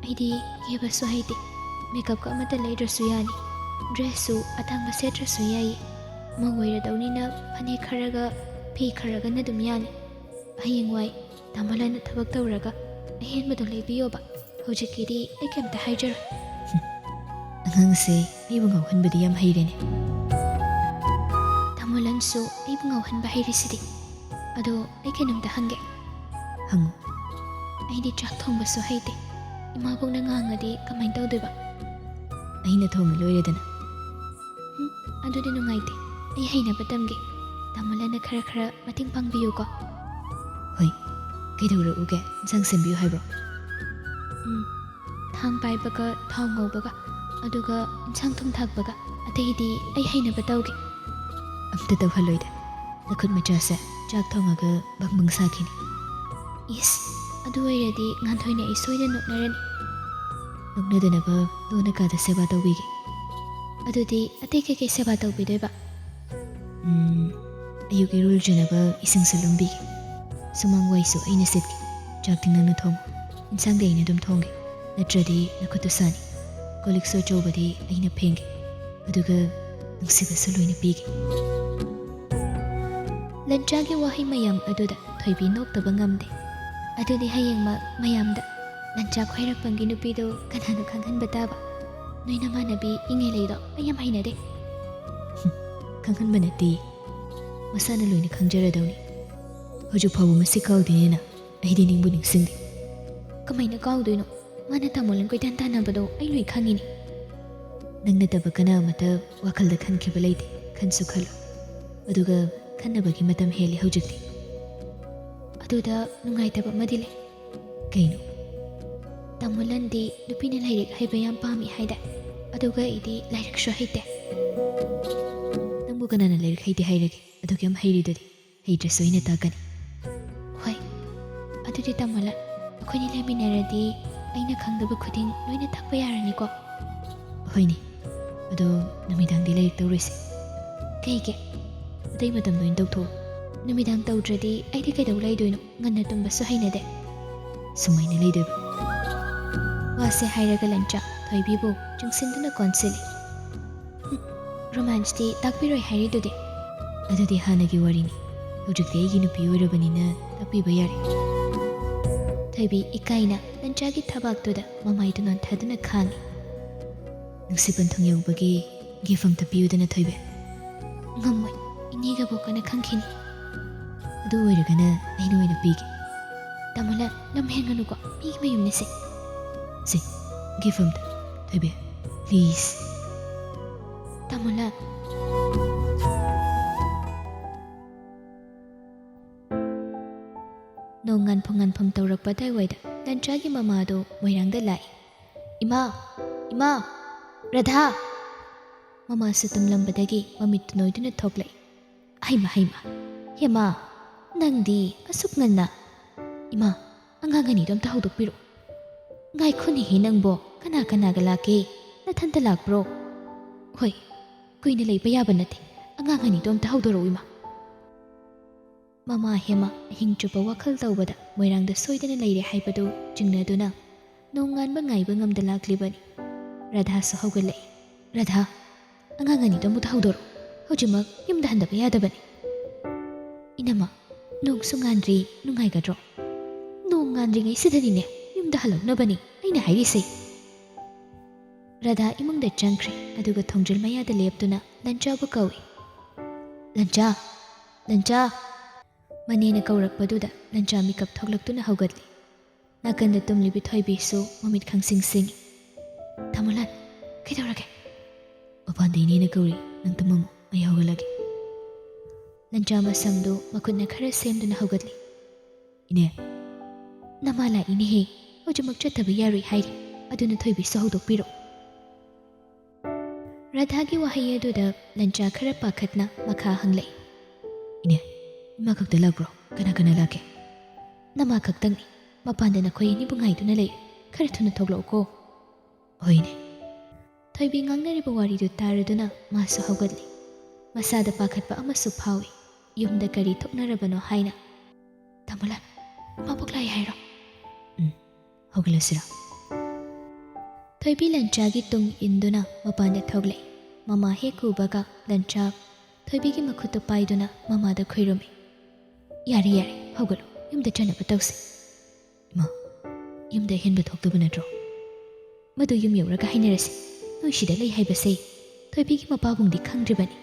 ꯑꯩꯗꯤ ꯀꯦꯕꯁꯨ ꯍꯩꯇꯦ, ꯃꯦꯀꯞꯀ ꯑꯃꯠꯇ ꯂꯩꯗ꯭ꯔꯁꯨ ꯌꯥꯅꯤ꯫ ꯗ꯭ꯔꯦꯁꯁꯨ ꯑꯇꯥꯡꯕ ꯁꯦꯠꯇ꯭ꯔꯁꯨ ꯌꯥꯏꯌꯦ꯫ ꯃꯧ ꯑꯣꯏꯔꯗꯧꯅꯤꯅ ꯐꯅꯦꯛ ꯈꯔꯒ ꯐꯤ ꯈꯔꯒꯅ ꯑꯗꯨꯝ ꯌꯥꯅꯤ꯫ ꯍꯌꯦꯡꯋꯥꯏ ꯇꯥꯃꯣ ꯂꯟꯅ ꯊꯕꯛ ꯇꯧꯔꯒ ꯑꯍꯦꯟꯕꯗꯣ ꯂꯩꯕꯤꯌꯣꯕ꯫ ꯍꯧꯖꯤꯛꯀꯤꯗꯤ ꯑꯩ ꯀꯩꯝꯇ ꯍꯥꯏꯖꯔꯣꯏ꯫ ꯑꯉꯥꯡꯁꯦ ꯑꯩꯕꯨ ꯉꯥꯎꯍꯟꯕꯗꯤ ꯌꯥꯝ ꯍꯩꯔꯦꯅꯦ꯫ ꯇꯥꯃꯣ ꯂꯟꯁꯨ ꯑꯩꯕꯨ ꯉꯥꯎꯍꯟꯕ ꯍꯩꯔꯤꯁꯤꯗꯤ꯫ ꯑꯗꯣ ꯑꯩ ꯀꯩꯅꯣꯝꯇ ꯍꯪꯒꯦ꯫ ꯍꯪꯉꯨ꯫ ꯑꯩꯗꯤ ꯆꯥꯛ ꯊꯣꯡꯕꯁꯨ ꯍꯩꯇꯦ꯫ ꯏꯃꯥꯕꯣꯛꯅ ꯉꯥꯡꯉꯗꯤ ꯀꯃꯥꯏꯅ ꯇꯧꯗꯣꯏꯕ? ꯑꯩꯅ ꯊꯣꯡꯉ ꯂꯣꯏꯔꯦꯗꯅ꯫ ꯎꯝ, ꯑꯗꯨꯗꯤ ꯅꯨꯡꯉꯥꯏꯇꯦ꯫ ꯑꯩ ꯍꯩꯅꯕ ꯇꯝꯒꯦ꯫ ꯇꯥꯃꯣ ꯂꯟꯅ ꯈꯔ ꯈꯔ ꯃꯇꯦꯡ ꯄꯥꯡꯕꯤꯌꯨꯀꯣ꯫ ꯍꯣꯏ, ꯀꯩꯗꯧꯔꯛꯎꯒꯦ? ꯏꯟꯁꯥꯡ ꯁꯦꯝꯕꯤꯌꯨ ꯍꯥꯏꯕ꯭ꯔꯣ? ꯎꯝ, ꯊꯥꯡ ꯄꯥꯏꯕꯒ ꯊꯥꯎ ꯉꯧꯕꯒ, ꯑꯗꯨꯒ ꯏꯟꯁꯥꯡ ꯊꯨꯝ ꯊꯥꯛꯄꯒ, ꯑꯇꯩꯗꯤ ꯑꯩ ꯍꯩꯅꯕ ꯇꯧꯒꯦ꯫ ꯑꯝꯇ ꯇꯧꯍꯜꯂꯣꯏꯗ꯫ ꯅꯈꯨꯠ ꯃꯆꯥꯁꯦ ꯆꯥꯛ ꯊꯣꯡꯉꯒ ꯕꯪ ꯕꯪ ꯁꯥꯈꯤꯅꯤ꯫ ꯏꯁ, ꯑꯗꯨ ꯑꯣꯏꯔꯗꯤ ꯉꯥꯟꯊꯣꯏꯅ ꯑꯩ ꯁꯣꯏꯗꯅ ꯅꯣꯛꯅꯔꯅꯤ꯫ ꯅꯣꯛꯅꯗꯅꯕ ꯂꯣꯟꯅ ꯀꯥꯗ ꯁꯦꯕꯥ ꯇꯧꯕꯤꯒꯦ꯫ ꯑꯗꯨꯗꯤ ꯑꯇꯩ ꯀꯩꯀꯩ ꯁꯦꯕꯥ ꯇꯧꯕꯤꯗꯣꯏꯕ? ꯎꯝ, ꯑꯌꯨꯛ ꯏꯔꯨꯖꯅꯕ ꯏꯁꯤꯡꯁꯨ ꯂꯨꯝꯕꯤꯒꯦ꯫ ꯁꯨꯃꯥꯡ ꯋꯥꯏꯁꯨ ꯑꯩꯅ ꯁꯤꯠꯀꯦ꯫ ꯆꯥꯛꯇꯤ ꯅꯪꯅ ꯊꯣꯡꯉꯨ꯫ ꯏꯟꯁꯥꯡꯗꯤ ꯑꯩꯅ ꯑꯗꯨꯝ ꯊꯣꯡꯒꯦ꯫ ꯅꯠꯇ꯭ꯔꯗꯤ ꯅꯈꯨꯠꯇꯨ ꯁꯥꯅꯤ꯫ ꯀꯣꯜ ꯂꯤꯛꯁꯨ ꯑꯆꯧꯕꯗꯤ ꯑꯩꯅ ꯐꯦꯡꯒꯦ꯫ ꯑꯗꯨꯒ ꯅꯨꯡꯁꯤꯕꯁꯨ ꯂꯣꯏꯅ ꯄꯤꯒꯦ꯫ ꯂꯟꯆꯥꯒꯤ ꯋꯥꯍꯩ ꯃꯌꯥꯝ ꯑꯗꯨꯗ ꯊꯣꯏꯕꯤ ꯅꯣꯛꯇꯕ ꯉꯝꯗꯦ꯫ ꯑꯗꯨꯗꯤ ꯍꯌꯦꯡꯃꯛ ꯃꯌꯥꯝꯗ ꯂꯟꯆꯥ ꯈ꯭ꯋꯥꯏꯔꯥꯛꯄꯝꯒꯤ ꯅꯨꯄꯤꯗꯣ ꯀꯅꯥꯅꯣ ꯈꯪꯍꯟꯕ ꯇꯥꯕ꯫ ꯅꯣꯏ ꯅꯃꯥꯟꯅꯕꯤ ꯏꯉꯦꯂꯩꯗꯣ ꯑꯩ ꯌꯥꯝ ꯍꯩꯅꯗꯦ꯫ ꯈꯪꯍꯟꯕ ꯅꯠꯇꯦ, ꯃꯁꯥꯅ ꯂꯣꯏꯅ ꯈꯪꯖꯔꯗꯧꯅꯤ꯫ ꯍꯧꯖꯤꯛ ꯐꯥꯎꯕ ꯃꯁꯤ ꯀꯥꯎꯗꯦꯅꯦꯅ꯫ ꯑꯩꯗꯤ ꯅꯤꯡꯕꯨ ꯅꯤꯡꯁꯤꯡꯗꯦ꯫ ꯀꯃꯥꯏꯅ ꯀꯥꯎꯗꯣꯏꯅꯣ? ꯃꯥꯅ ꯇꯥꯃꯣ ꯂꯟ ꯀꯣꯏꯇꯥꯟ ꯇꯥꯟꯅꯕꯗꯣ ꯑꯩ ꯂꯣꯏ ꯈꯪꯉꯤꯅꯦ꯫ ꯅꯪ ꯅꯠꯇꯕ ꯀꯅꯥ ꯑꯃꯠꯇ ꯋꯥꯈꯜꯗ ꯈꯟꯈꯤꯕ ꯂꯩꯇꯦ꯫ ꯈꯟꯁꯨ ꯈꯜꯂꯨ꯫ ꯑꯗꯨꯒ ꯈꯟꯅꯕꯒꯤ ꯃꯇꯝ ꯍꯦꯜꯂꯤ ꯍꯧꯖꯤꯛꯇꯤ꯫ ꯑꯗꯨꯗ ꯅꯨꯡꯉꯥꯏꯇꯕ ꯑꯃꯗꯤ ꯂꯩ꯫ ꯀꯩꯅꯣ? ꯇꯥꯃꯣ ꯂꯟꯗꯤ ꯅꯨꯄꯤꯅ ꯂꯥꯏꯔꯤꯛ ꯍꯩꯕ ꯌꯥꯝ ꯄꯥꯝꯃꯤ ꯍꯥꯏꯗꯥꯏ? ꯑꯗꯨꯒ ꯑꯩꯗꯤ ꯂꯥꯏꯔꯤꯛꯁꯨ ꯍꯩꯇꯦ꯫ ꯅꯪꯕꯨ ꯀꯅꯥꯅ ꯂꯥꯏꯔꯤꯛ ꯍꯩꯇꯦ ꯍꯥꯏꯔꯒꯦ? ꯑꯗꯨꯛ ꯌꯥꯝ ꯍꯩꯔꯤꯗꯨꯗꯤ꯫ ꯍꯩꯇ꯭ꯔꯁꯨ ꯑꯩꯅ ꯇꯥꯛꯀꯅꯤ꯫ ꯍꯣꯏ, ꯑꯗꯨꯗꯤ ꯇꯥꯃꯣ ꯂꯟ, ꯑꯩꯈꯣꯏꯅꯤ ꯂꯩꯃꯤꯟꯅꯔꯗꯤ ꯑꯩꯅ ꯈꯪꯗꯕ ꯈꯨꯗꯤꯡ ꯂꯣꯏꯅ ꯇꯥꯛꯄ ꯌꯥꯔꯅꯤꯀꯣ? ꯍꯣꯏꯅꯦ, ꯑꯗꯣ ꯅꯨꯃꯤꯗꯥꯡꯗꯤ ꯂꯥꯏꯔꯤꯛ ꯇꯧꯔꯣꯏꯁꯦ꯫ ꯀꯩꯒꯤ? ꯑꯇꯩ ꯃꯇꯝꯗ ꯑꯣꯏꯅ ꯇꯧꯊꯣꯛꯑꯣ꯫ ꯅꯨꯃꯤꯗꯥꯡ ꯇꯧꯗ꯭ꯔꯗꯤ ꯑꯩꯗꯤ ꯀꯩꯗꯧ ꯂꯩꯗꯣꯏꯅꯣ? ꯉꯟꯅ ꯇꯨꯝꯕꯁꯨ ꯍꯩꯅꯗꯦ꯫ ꯁꯨꯃꯥꯏꯅ ꯂꯩꯗꯣꯏꯕ? ꯋꯥꯁꯦ ꯍꯥꯏꯔꯒ ꯂꯟꯆꯥ, ꯊꯣꯏꯕꯤꯕꯨ ꯆꯨꯡꯁꯤꯟꯗꯨꯅ ꯀꯣꯟꯁꯤꯜꯂꯤ꯫ "ꯍꯨꯝ, ꯔꯣꯃꯥꯟꯁꯇꯤ ꯇꯥꯛꯄꯤꯔꯣꯏ ꯍꯥꯏꯔꯤꯗꯨꯗꯤ?" "ꯑꯗꯨꯗꯤ ꯍꯥꯟꯅꯒꯤ ꯋꯥꯔꯤꯅꯤ꯫ ꯍꯧꯖꯤꯛꯇꯤ ꯑꯩꯒꯤ ꯅꯨꯄꯤ ꯑꯣꯏꯔꯕꯅꯤꯅ ꯇꯥꯛꯄꯤꯕ ꯌꯥꯔꯦ꯫" ꯊꯣꯏꯕꯤ ꯏꯀꯥꯏꯅ ꯂꯟꯆꯥꯒꯤ ꯊꯕꯥꯛꯇꯨꯗ ꯃꯃꯥꯏꯗꯨ ꯅꯣꯟꯊꯗꯨꯅ ꯈꯥꯡꯉꯤ꯫ "ꯅꯨꯡꯁꯤꯠ ꯄꯟꯊꯨꯡ ꯌꯧꯕꯒꯤ ꯒꯤꯐ ꯑꯝꯇ ꯄꯤꯌꯨꯗꯅ, ꯊꯣꯏꯕꯤ?" "ꯉꯝꯃꯣꯏ, ꯏꯅꯦꯒ ꯕꯣꯛꯀꯅ ꯈꯪꯈꯤꯅꯤ꯫" "ꯑꯗꯨ ꯑꯣꯏꯔꯒꯅ ꯑꯩꯅ ꯑꯣꯏꯅ ꯄꯤꯒꯦ꯫" "ꯇꯥꯃꯣ ꯂꯟ, ꯂꯝ ꯍꯦꯟꯒꯅꯨꯀꯣ, ꯃꯤꯒꯤ ꯃꯌꯨꯝꯅꯤ ꯁꯦ꯫" "ꯁꯦ, ꯒꯤꯐ ꯑꯝꯇ, ꯊꯣꯏꯕꯤ, ꯄ꯭ꯂꯤꯖ꯫" "ꯇꯥꯃꯣ ꯂꯟ꯫" ꯅꯣꯡ ꯉꯥꯟꯐꯝ ꯉꯥꯟꯐꯝ ꯇꯧꯔꯛꯄ ꯑꯗꯥꯏꯋꯥꯏꯗ ꯂꯟꯆꯥꯒꯤ ꯃꯃꯥꯗꯣ ꯃꯣꯏꯔꯥꯡꯗ ꯂꯥꯛꯏ꯫ "ꯏꯃꯥ! ꯏꯃꯥ! ꯔꯥꯙꯥ!" ꯃꯃꯥꯁꯨ ꯇꯨꯝꯂꯝꯕꯗꯒꯤ ꯃꯃꯤꯠꯇꯨ ꯅꯣꯏꯗꯨꯅ ꯊꯣꯛꯂꯛꯏ꯫ "ꯍꯩꯃ, ꯍꯩꯃ! ꯍꯦꯃꯥ! ꯅꯪꯗꯤ ꯑꯁꯨꯛ ꯉꯟꯅ? ꯏꯃꯥ, ꯑꯉꯥꯡ ꯑꯅꯤꯗꯣ ꯑꯝꯇ ꯍꯧꯗꯣꯛꯄꯤꯔꯣ꯫" "ꯉꯥꯏꯈꯣꯅꯦꯍꯦ ꯅꯪꯕꯣ, ꯀꯅꯥ ꯀꯅꯥꯒ ꯂꯥꯛꯀꯦ? ꯅꯊꯟꯇ ꯂꯥꯛꯄ꯭ꯔꯣ?" "ꯍꯣꯏ, ꯀꯨꯏꯅ ꯂꯩꯕ ꯌꯥꯕ ꯅꯠꯇꯦ꯫ ꯑꯉꯥꯡ ꯑꯅꯤꯗꯣ ꯑꯝꯇ ꯍꯧꯗꯣꯔꯛꯎ, ꯏꯃꯥ꯫" ꯃꯃꯥ ꯍꯦꯃꯥ ꯑꯍꯤꯡ ꯆꯨꯞꯄ ꯋꯥꯈꯜ ꯇꯧꯕꯗ ꯃꯣꯏꯔꯥꯡꯗ ꯁꯣꯏꯗꯅ ꯂꯩꯔꯦ ꯍꯥꯏꯕꯗꯨ ꯆꯤꯡꯅꯗꯨꯅ ꯅꯣꯡꯉꯥꯟꯕ ꯉꯥꯏꯕ ꯉꯝꯗ ꯂꯥꯛꯂꯤꯕꯅꯤ꯫ ꯔꯥꯙꯥꯁꯨ ꯍꯧꯒꯠꯂꯛꯏ꯫ "ꯔꯥꯙꯥ, ꯑꯉꯥꯡ ꯑꯅꯤꯗꯣ ꯑꯃꯨꯛꯇ ꯍꯧꯗꯣꯔꯛꯎ꯫ ꯍꯧꯖꯤꯛꯃꯛ ꯌꯨꯝꯗ ꯍꯟꯗꯕ ꯌꯥꯗꯕꯅꯤ꯫" "ꯏꯅꯝꯃ, ꯅꯣꯡꯁꯨ ꯉꯥꯟꯗ꯭ꯔꯤ, ꯅꯨꯡꯉꯥꯏꯒꯗ꯭ꯔꯣ?" "ꯅꯣꯡ ꯉꯥꯟꯗ꯭ꯔꯤꯉꯩꯁꯤꯗꯅꯤꯅꯦ ꯌꯨꯝꯗ ꯍꯜꯂꯛꯅꯕꯅꯤ ꯑꯩꯅ ꯍꯥꯏꯔꯤꯁꯦ꯫" ꯔꯥꯙꯥ ꯏꯃꯨꯡꯗ ꯆꯪꯈ꯭ꯔꯦ, ꯑꯗꯨꯒ ꯊꯣꯡꯖꯤꯜ ꯃꯌꯥꯗ ꯂꯦꯞꯇꯨꯅ ꯂꯟꯆꯥꯕꯨ ꯀꯧꯏ꯫ "ꯂꯟꯆꯥ! ꯂꯟꯆꯥ!" ꯃꯅꯦꯅ ꯀꯧꯔꯛꯄꯗꯨꯗ ꯂꯟꯆꯥ ꯃꯤꯀꯞ ꯊꯣꯛꯂꯛꯇꯨꯅ ꯍꯧꯒꯠꯂꯤ꯫ ꯅꯥꯀꯟꯗ ꯇꯨꯝꯂꯤꯕꯤ ꯊꯣꯏꯕꯤꯁꯨ ꯃꯃꯤꯠ ꯈꯪꯁꯤꯡ ꯁꯤꯡꯏ꯫ "ꯇꯥꯃꯣ ꯂꯟ, ꯀꯩꯗꯧꯔꯒꯦ?" "ꯃꯄꯥꯟꯗ ꯏꯅꯦꯅ ꯀꯧꯔꯤ, ꯅꯪ ꯇꯨꯝꯃꯝꯃꯣ, ꯑꯩ ꯍꯧꯒꯠꯂꯒꯦ꯫" ꯂꯟꯆꯥ ꯃꯁꯝꯗꯨ ꯃꯈꯨꯠꯅ ꯈꯔ ꯁꯦꯝꯗꯨꯅ ꯍꯧꯒꯠꯂꯤ꯫ "ꯏꯅꯦ!" "ꯅꯃꯥ ꯂꯥꯛꯏꯅꯦꯍꯦ, ꯍꯧꯖꯤꯛꯃꯛ ꯆꯠꯇꯕ ꯌꯥꯔꯣꯏ ꯍꯥꯏꯔꯤ, ꯑꯗꯨꯅ ꯊꯣꯏꯕꯤꯁꯨ ꯍꯧꯗꯣꯛꯄꯤꯔꯣ꯫" ꯔꯥꯙꯥꯒꯤ ꯋꯥꯍꯩ ꯑꯗꯨꯗ ꯂꯟꯆꯥ ꯈꯔ ꯄꯥꯈꯠꯅ ꯃꯈꯥ ꯍꯪꯂꯛꯏ꯫ "ꯏꯅꯦ, ꯏꯃꯥ ꯈꯛꯇ ꯂꯥꯛꯄ꯭ꯔꯣ? ꯀꯅꯥ ꯀꯅꯥ ꯂꯥꯛꯀꯦ?" "ꯅꯃꯥ ꯈꯛꯇꯪꯅꯤ꯫ ꯃꯄꯥꯟꯗ ꯅꯈꯣꯏ ꯑꯅꯤꯕꯨ ꯉꯥꯏꯗꯨꯅ ꯂꯩ꯫ ꯈꯔ ꯊꯨꯅ ꯊꯣꯛꯂꯛꯎꯀꯣ꯫" "ꯍꯣꯏꯅꯦ꯫" ꯊꯣꯏꯕꯤ ꯉꯥꯡꯅꯔꯤꯕ ꯋꯥꯔꯤꯗꯨ ꯇꯥꯔꯗꯨꯅ ꯃꯥꯁꯨ ꯍꯧꯒꯠꯂꯤ꯫ ꯃꯁꯥꯗ ꯄꯥꯈꯠꯄ ꯑꯃꯁꯨ ꯐꯥꯎꯏ꯫ ꯌꯨꯝꯗ ꯀꯔꯤ ꯊꯣꯛꯅꯔꯕꯅꯣ ꯍꯥꯏꯅ꯫ "ꯇꯥꯃꯣ ꯂꯟ, ꯏꯃꯥꯕꯣꯛ ꯂꯥꯛꯑꯦ ꯍꯥꯏꯔꯣ?" "ꯎꯝ, ꯍꯧꯒꯠꯂꯁꯤꯔꯥ?" ꯊꯣꯏꯕꯤ ꯂꯟꯆꯥꯒꯤ ꯇꯨꯡ ꯏꯟꯗꯨꯅ ꯃꯄꯥꯟꯗ ꯊꯣꯛꯂꯛꯏ꯫ ꯃꯃꯥ ꯍꯦꯛ ꯎꯕꯒ ꯂꯟꯆꯥ ꯊꯣꯏꯕꯤꯒꯤ ꯃꯈꯨꯠꯇꯨ ꯄꯥꯏꯗꯨꯅ ꯃꯃꯥꯗ ꯈꯨꯔꯨꯝꯃꯤ꯫ "ꯌꯥꯔꯦ, ꯌꯥꯔꯦ, ꯍꯧꯒꯠꯂꯣ, ꯌꯨꯝꯗ ꯆꯠꯅꯕ ꯇꯧꯁꯤ꯫" "ꯏꯃꯥ, ꯌꯨꯝꯗ ꯑꯍꯦꯟꯕ ꯊꯣꯛꯇꯕ ꯅꯠꯇ꯭ꯔꯣ? ꯃꯗꯨ ꯌꯨꯝ ꯌꯧꯔꯒ ꯍꯥꯏꯅꯔꯁꯤ꯫ ꯅꯣꯏ ꯁꯤꯗ ꯂꯩ ꯍꯥꯏꯕꯁꯦ ꯊꯣꯏꯕꯤꯒꯤ ꯃꯄꯥꯕꯨꯡꯗꯤ ꯈꯪꯗ꯭ꯔꯤꯕꯅꯤ꯫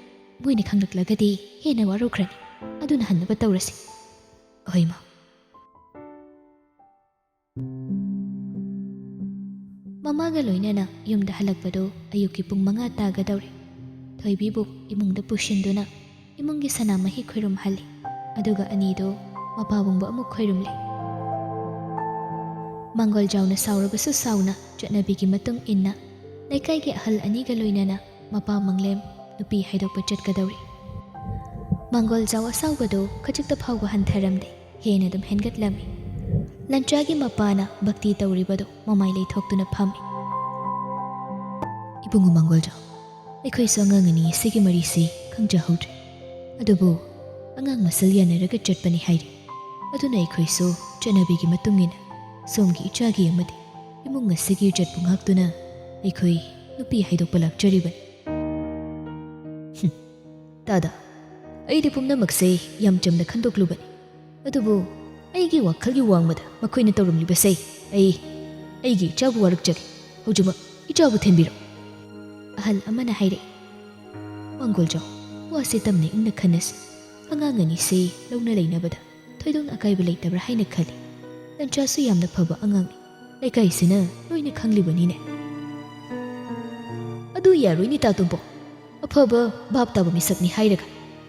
ꯃꯣꯏꯅ ꯈꯪꯂꯛꯂꯒꯗꯤ ꯍꯦꯟꯅ ꯋꯥꯔꯧꯈ꯭ꯔꯅꯤ꯫ ꯑꯗꯨꯅ ꯍꯟꯅꯕ ꯇꯧꯔꯁꯤ꯫" "ꯑꯍꯣꯏ, ꯏꯃꯥ꯫" ꯃꯃꯥꯒ ꯂꯣꯏꯅꯅ ꯌꯨꯝꯗ ꯍꯜꯂꯛꯄꯗꯨ ꯑꯌꯨꯛꯀꯤ ꯄꯨꯡ ꯃꯉꯥ ꯇꯥꯒꯗꯧꯔꯦ꯫ ꯊꯣꯏꯕꯤꯕꯨ ꯏꯃꯨꯡꯗ ꯄꯨꯁꯤꯟꯗꯨꯅ ꯏꯃꯨꯡꯒꯤ ꯁꯅꯥꯃꯍꯤ ꯈꯣꯏꯔꯨꯝꯍꯜꯂꯤ, ꯑꯗꯨꯒ ꯑꯅꯤꯗꯨ ꯃꯄꯥꯕꯨꯡꯕꯨ ꯑꯃꯨꯛ ꯈꯣꯏꯔꯨꯝꯂꯤ꯫ ꯃꯥꯡꯒꯣꯜꯖꯥꯎꯅ ꯁꯥꯎꯔꯕꯁꯨ ꯁꯥꯎꯅ ꯆꯠꯅꯕꯤꯒꯤ ꯃꯇꯨꯡ ꯏꯟꯅ ꯂꯩꯀꯥꯏꯒꯤ ꯑꯍꯜ ꯑꯅꯤꯒ ꯂꯣꯏꯅꯅ ꯃꯄꯥ ꯃꯪꯂꯦꯝ ꯅꯨꯄꯤ ꯍꯥꯏꯗꯣꯛꯄ ꯆꯠꯀꯗꯧꯔꯤ꯫ ꯃꯥꯡꯒꯣꯜꯖꯥꯎ ꯑꯁꯥꯎꯕꯗꯨ ꯈꯖꯤꯛꯇ ꯐꯥꯎꯕ ꯍꯟꯊꯔꯝꯗꯦ, ꯍꯦꯟꯅ ꯑꯗꯨꯝ ꯍꯦꯟꯒꯠꯂꯝꯃꯤ꯫ ꯂꯟꯆꯥꯒꯤ ꯃꯄꯥꯅ ꯚꯛꯇꯤ ꯇꯧꯔꯤꯕꯗꯨ ꯃꯃꯥꯏ ꯂꯩꯊꯣꯛꯇꯨꯅ ꯐꯝꯃꯤ꯫ "ꯏꯕꯨꯡꯉꯣ ꯃꯥꯡꯒꯣꯜꯖꯥꯎ, ꯑꯩꯈꯣꯏꯁꯨ ꯑꯉꯥꯡ ꯑꯅꯤ ꯑꯁꯤꯒꯤ ꯃꯔꯤꯁꯤ ꯈꯪꯖꯍꯧꯗ꯭ꯔꯦ꯫ ꯑꯗꯨꯕꯨ ꯑꯉꯥꯡ ꯃꯁꯦꯜ ꯌꯥꯅꯔꯒ ꯆꯠꯄꯅꯤ ꯍꯥꯏꯔꯤ꯫ ꯑꯗꯨꯅ ꯑꯩꯈꯣꯏꯁꯨ ꯆꯠꯅꯕꯤꯒꯤ ꯃꯇꯨꯡ ꯏꯟꯅ ꯁꯣꯝꯒꯤ ꯏꯆꯥꯒꯤ ꯑꯃꯗꯤ ꯏꯃꯨꯡ ꯑꯁꯤꯒꯤ ꯏꯖꯠꯄꯨ ꯉꯥꯛꯇꯨꯅ ꯑꯩꯈꯣꯏ ꯅꯨꯄꯤ ꯍꯥꯏꯗꯣꯛꯄ ꯂꯥꯛꯆꯔꯤꯕꯅꯤ꯫" "ꯍꯨꯝ, ꯇꯥꯗ, ꯑꯩꯗꯤ ꯄꯨꯝꯅꯃꯛꯁꯦ ꯌꯥꯝ ꯆꯝꯅ ꯈꯟꯗꯣꯛꯂꯨꯕꯅꯤ꯫ ꯑꯗꯨꯕꯨ ꯑꯩꯒꯤ ꯋꯥꯈꯜꯒꯤ ꯋꯥꯡꯃꯗ ꯃꯈꯣꯏꯅ ꯇꯧꯔꯝꯂꯤꯕꯁꯦ, ꯑꯩ ꯑꯩꯒꯤ ꯏꯆꯥꯕꯨ ꯋꯥꯔꯛꯆꯒꯦ꯫ ꯍꯧꯖꯤꯛꯃꯛ ꯏꯆꯥꯕꯨ ꯊꯤꯟꯕꯤꯔꯛꯎ꯫" ꯑꯍꯜ ꯑꯃꯅ ꯍꯥꯏꯔꯛꯏ꯫ "ꯃꯥꯡꯒꯣꯜꯖꯥꯎ, ꯋꯥꯁꯦ ꯇꯝꯅ ꯏꯪꯅ ꯈꯟꯅꯁꯤ꯫ ꯑꯉꯥꯡ ꯑꯅꯤꯁꯦ ꯂꯧꯅ ꯂꯩꯅꯕꯗ ꯊꯣꯏꯗꯣꯛꯅ ꯑꯀꯥꯏꯕ ꯂꯩꯇꯕ꯭ꯔꯥ ꯍꯥꯏꯅ ꯈꯜꯂꯤ꯫ ꯂꯟꯆꯥꯁꯨ ꯌꯥꯝꯅ ꯐꯕ ꯑꯉꯥꯡꯅꯤ, ꯂꯩꯀꯥꯏꯁꯤꯅ ꯂꯣꯏꯅ ꯈꯪꯂꯤꯕꯅꯤꯅꯦ꯫" "ꯑꯗꯨ ꯌꯥꯔꯣꯏꯅꯦ ꯇꯥ ꯇꯣꯝꯄꯣꯛ꯫ ꯑꯐꯕ ꯚꯥꯞ ꯇꯥꯕ ꯃꯤꯁꯛꯅꯤ ꯍꯥꯏꯔꯒ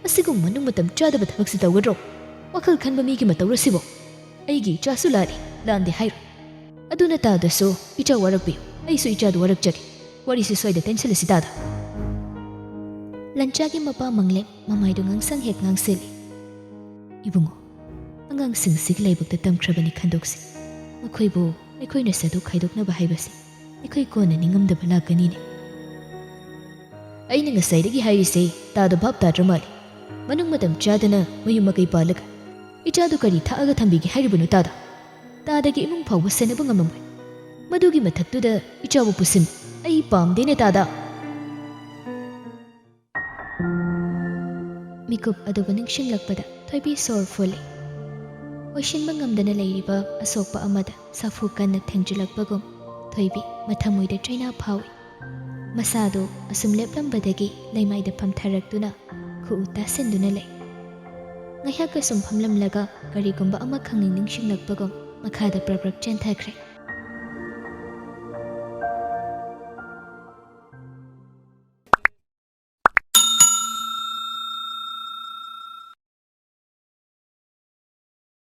ꯑꯁꯤꯒꯨꯝꯕ ꯃꯅꯨꯡ ꯃꯇꯝ ꯆꯥꯗꯕ ꯊꯕꯛꯁꯤ ꯇꯧꯒꯗ꯭ꯔꯣ? ꯋꯥꯈꯜ ꯈꯟꯕ ꯃꯤꯒꯤ ꯃꯇꯧ ꯑꯁꯤꯕꯣ? ꯑꯩꯒꯤ ꯏꯆꯥꯁꯨ ꯂꯥꯜꯂꯤ, ꯂꯥꯟꯗꯦ ꯍꯥꯏꯔꯣꯏ꯫ ꯑꯗꯨꯅ ꯇꯥꯗꯁꯨ ꯏꯆꯥ ꯋꯥꯔꯛꯄꯤꯌꯨ, ꯑꯩꯁꯨ ꯏꯆꯥꯗꯨ ꯋꯥꯔꯛꯆꯒꯦ꯫ ꯋꯥꯔꯤꯁꯤ ꯁ꯭ꯋꯥꯏꯗ ꯇꯦꯟꯁꯤꯜꯂꯁꯤ ꯇꯥꯗ꯫" ꯂꯟꯆꯥꯒꯤ ꯃꯄꯥ ꯃꯪꯂꯦꯝ ꯃꯃꯥꯏꯗꯨ ꯉꯥꯡꯁꯪ ꯍꯦꯛ ꯉꯥꯡꯁꯤꯜꯂꯤ꯫ "ꯏꯕꯨꯡꯉꯣ, ꯑꯉꯥꯡꯁꯤꯡ ꯑꯁꯤꯒꯤ ꯂꯥꯏꯕꯛꯇ ꯇꯝꯈ꯭ꯔꯕꯅꯤ ꯈꯟꯗꯣꯛꯁꯤ꯫ ꯃꯈꯣꯏꯕꯨ ꯑꯩꯈꯣꯏꯅ ꯁꯦꯗꯣꯛ ꯈꯥꯏꯗꯣꯛꯅꯕ ꯍꯥꯏꯕꯁꯤ ꯑꯩꯈꯣꯏ ꯀꯣꯟꯅ ꯅꯤꯡꯉꯝꯗꯕ ꯂꯥꯛꯀꯅꯤꯅꯦ꯫" "ꯑꯩꯅ ꯉꯁꯥꯏꯗꯒꯤ ꯍꯥꯏꯔꯤꯁꯦ ꯇꯥꯗ ꯚꯥꯞ ꯇꯥꯗ꯭ꯔ ꯃꯥꯜꯂꯤ꯫ ꯃꯅꯨꯡ ꯃꯇꯝ ꯆꯥꯗꯅ ꯃꯌꯨꯝ ꯃꯀꯩ ꯄꯥꯜꯂꯒ ꯏꯆꯥꯗꯨ ꯀꯔꯤ ꯊꯥꯛꯑꯒ ꯊꯝꯕꯤꯒꯦ ꯍꯥꯏꯔꯤꯕꯅꯣ ꯇꯥꯗ? ꯇꯥꯗꯒꯤ ꯏꯃꯨꯡ ꯐꯥꯎꯕ ꯁꯦꯟꯅꯕ ꯉꯝꯃꯝꯃꯣꯏ꯫ ꯃꯗꯨꯒꯤ ꯃꯊꯛꯇꯨꯗ ꯏꯆꯥꯕꯨ ꯄꯨꯁꯤꯟ꯫ ꯑꯩ ꯄꯥꯝꯗꯦꯅꯦ ꯇꯥꯗ꯫ ꯃꯤꯀꯨꯞ ꯑꯗꯨꯕꯨ ꯅꯤꯡꯁꯤꯡꯂꯛꯄꯗ ꯊꯣꯏꯕꯤ ꯁꯣꯔ ꯐꯨꯜꯂꯤ꯫ ꯑꯣꯏꯁꯤꯟꯕ ꯉꯝꯗꯅ ꯂꯩꯔꯤꯕ ꯑꯁꯣꯛꯄ ꯑꯃꯗ ꯁꯥꯐꯨ ꯀꯟꯅ ꯊꯦꯡꯖꯤꯜꯂꯛꯄꯒꯨꯝ ꯊꯣꯏꯕꯤ ꯃꯊꯃꯣꯏꯗ ꯆꯩꯅꯥ ꯐꯥꯎꯏ꯫ ꯃꯁꯥꯗꯨ ꯑꯁꯨꯝ ꯂꯦꯞꯂꯝꯕꯗꯒꯤ ꯂꯩꯃꯥꯏꯗ ꯐꯝꯊꯔꯛꯇꯨꯅ ꯈꯨꯎ ꯇꯥꯁꯤꯟꯗꯨꯅ ꯂꯩ꯫ ꯉꯥꯏꯍꯥꯛ ꯑꯁꯨꯝ ꯐꯝꯂꯝꯂꯒ ꯀꯔꯤꯒꯨꯝꯕ ꯑꯃ ꯈꯪꯅꯤꯡ ꯅꯤꯡꯁꯤꯡꯂꯛꯄꯒꯨꯝ ꯃꯈꯥꯗ ꯄ꯭ꯔꯞ ꯄ꯭ꯔꯞ ꯆꯦꯟꯊꯈ꯭ꯔꯦ꯫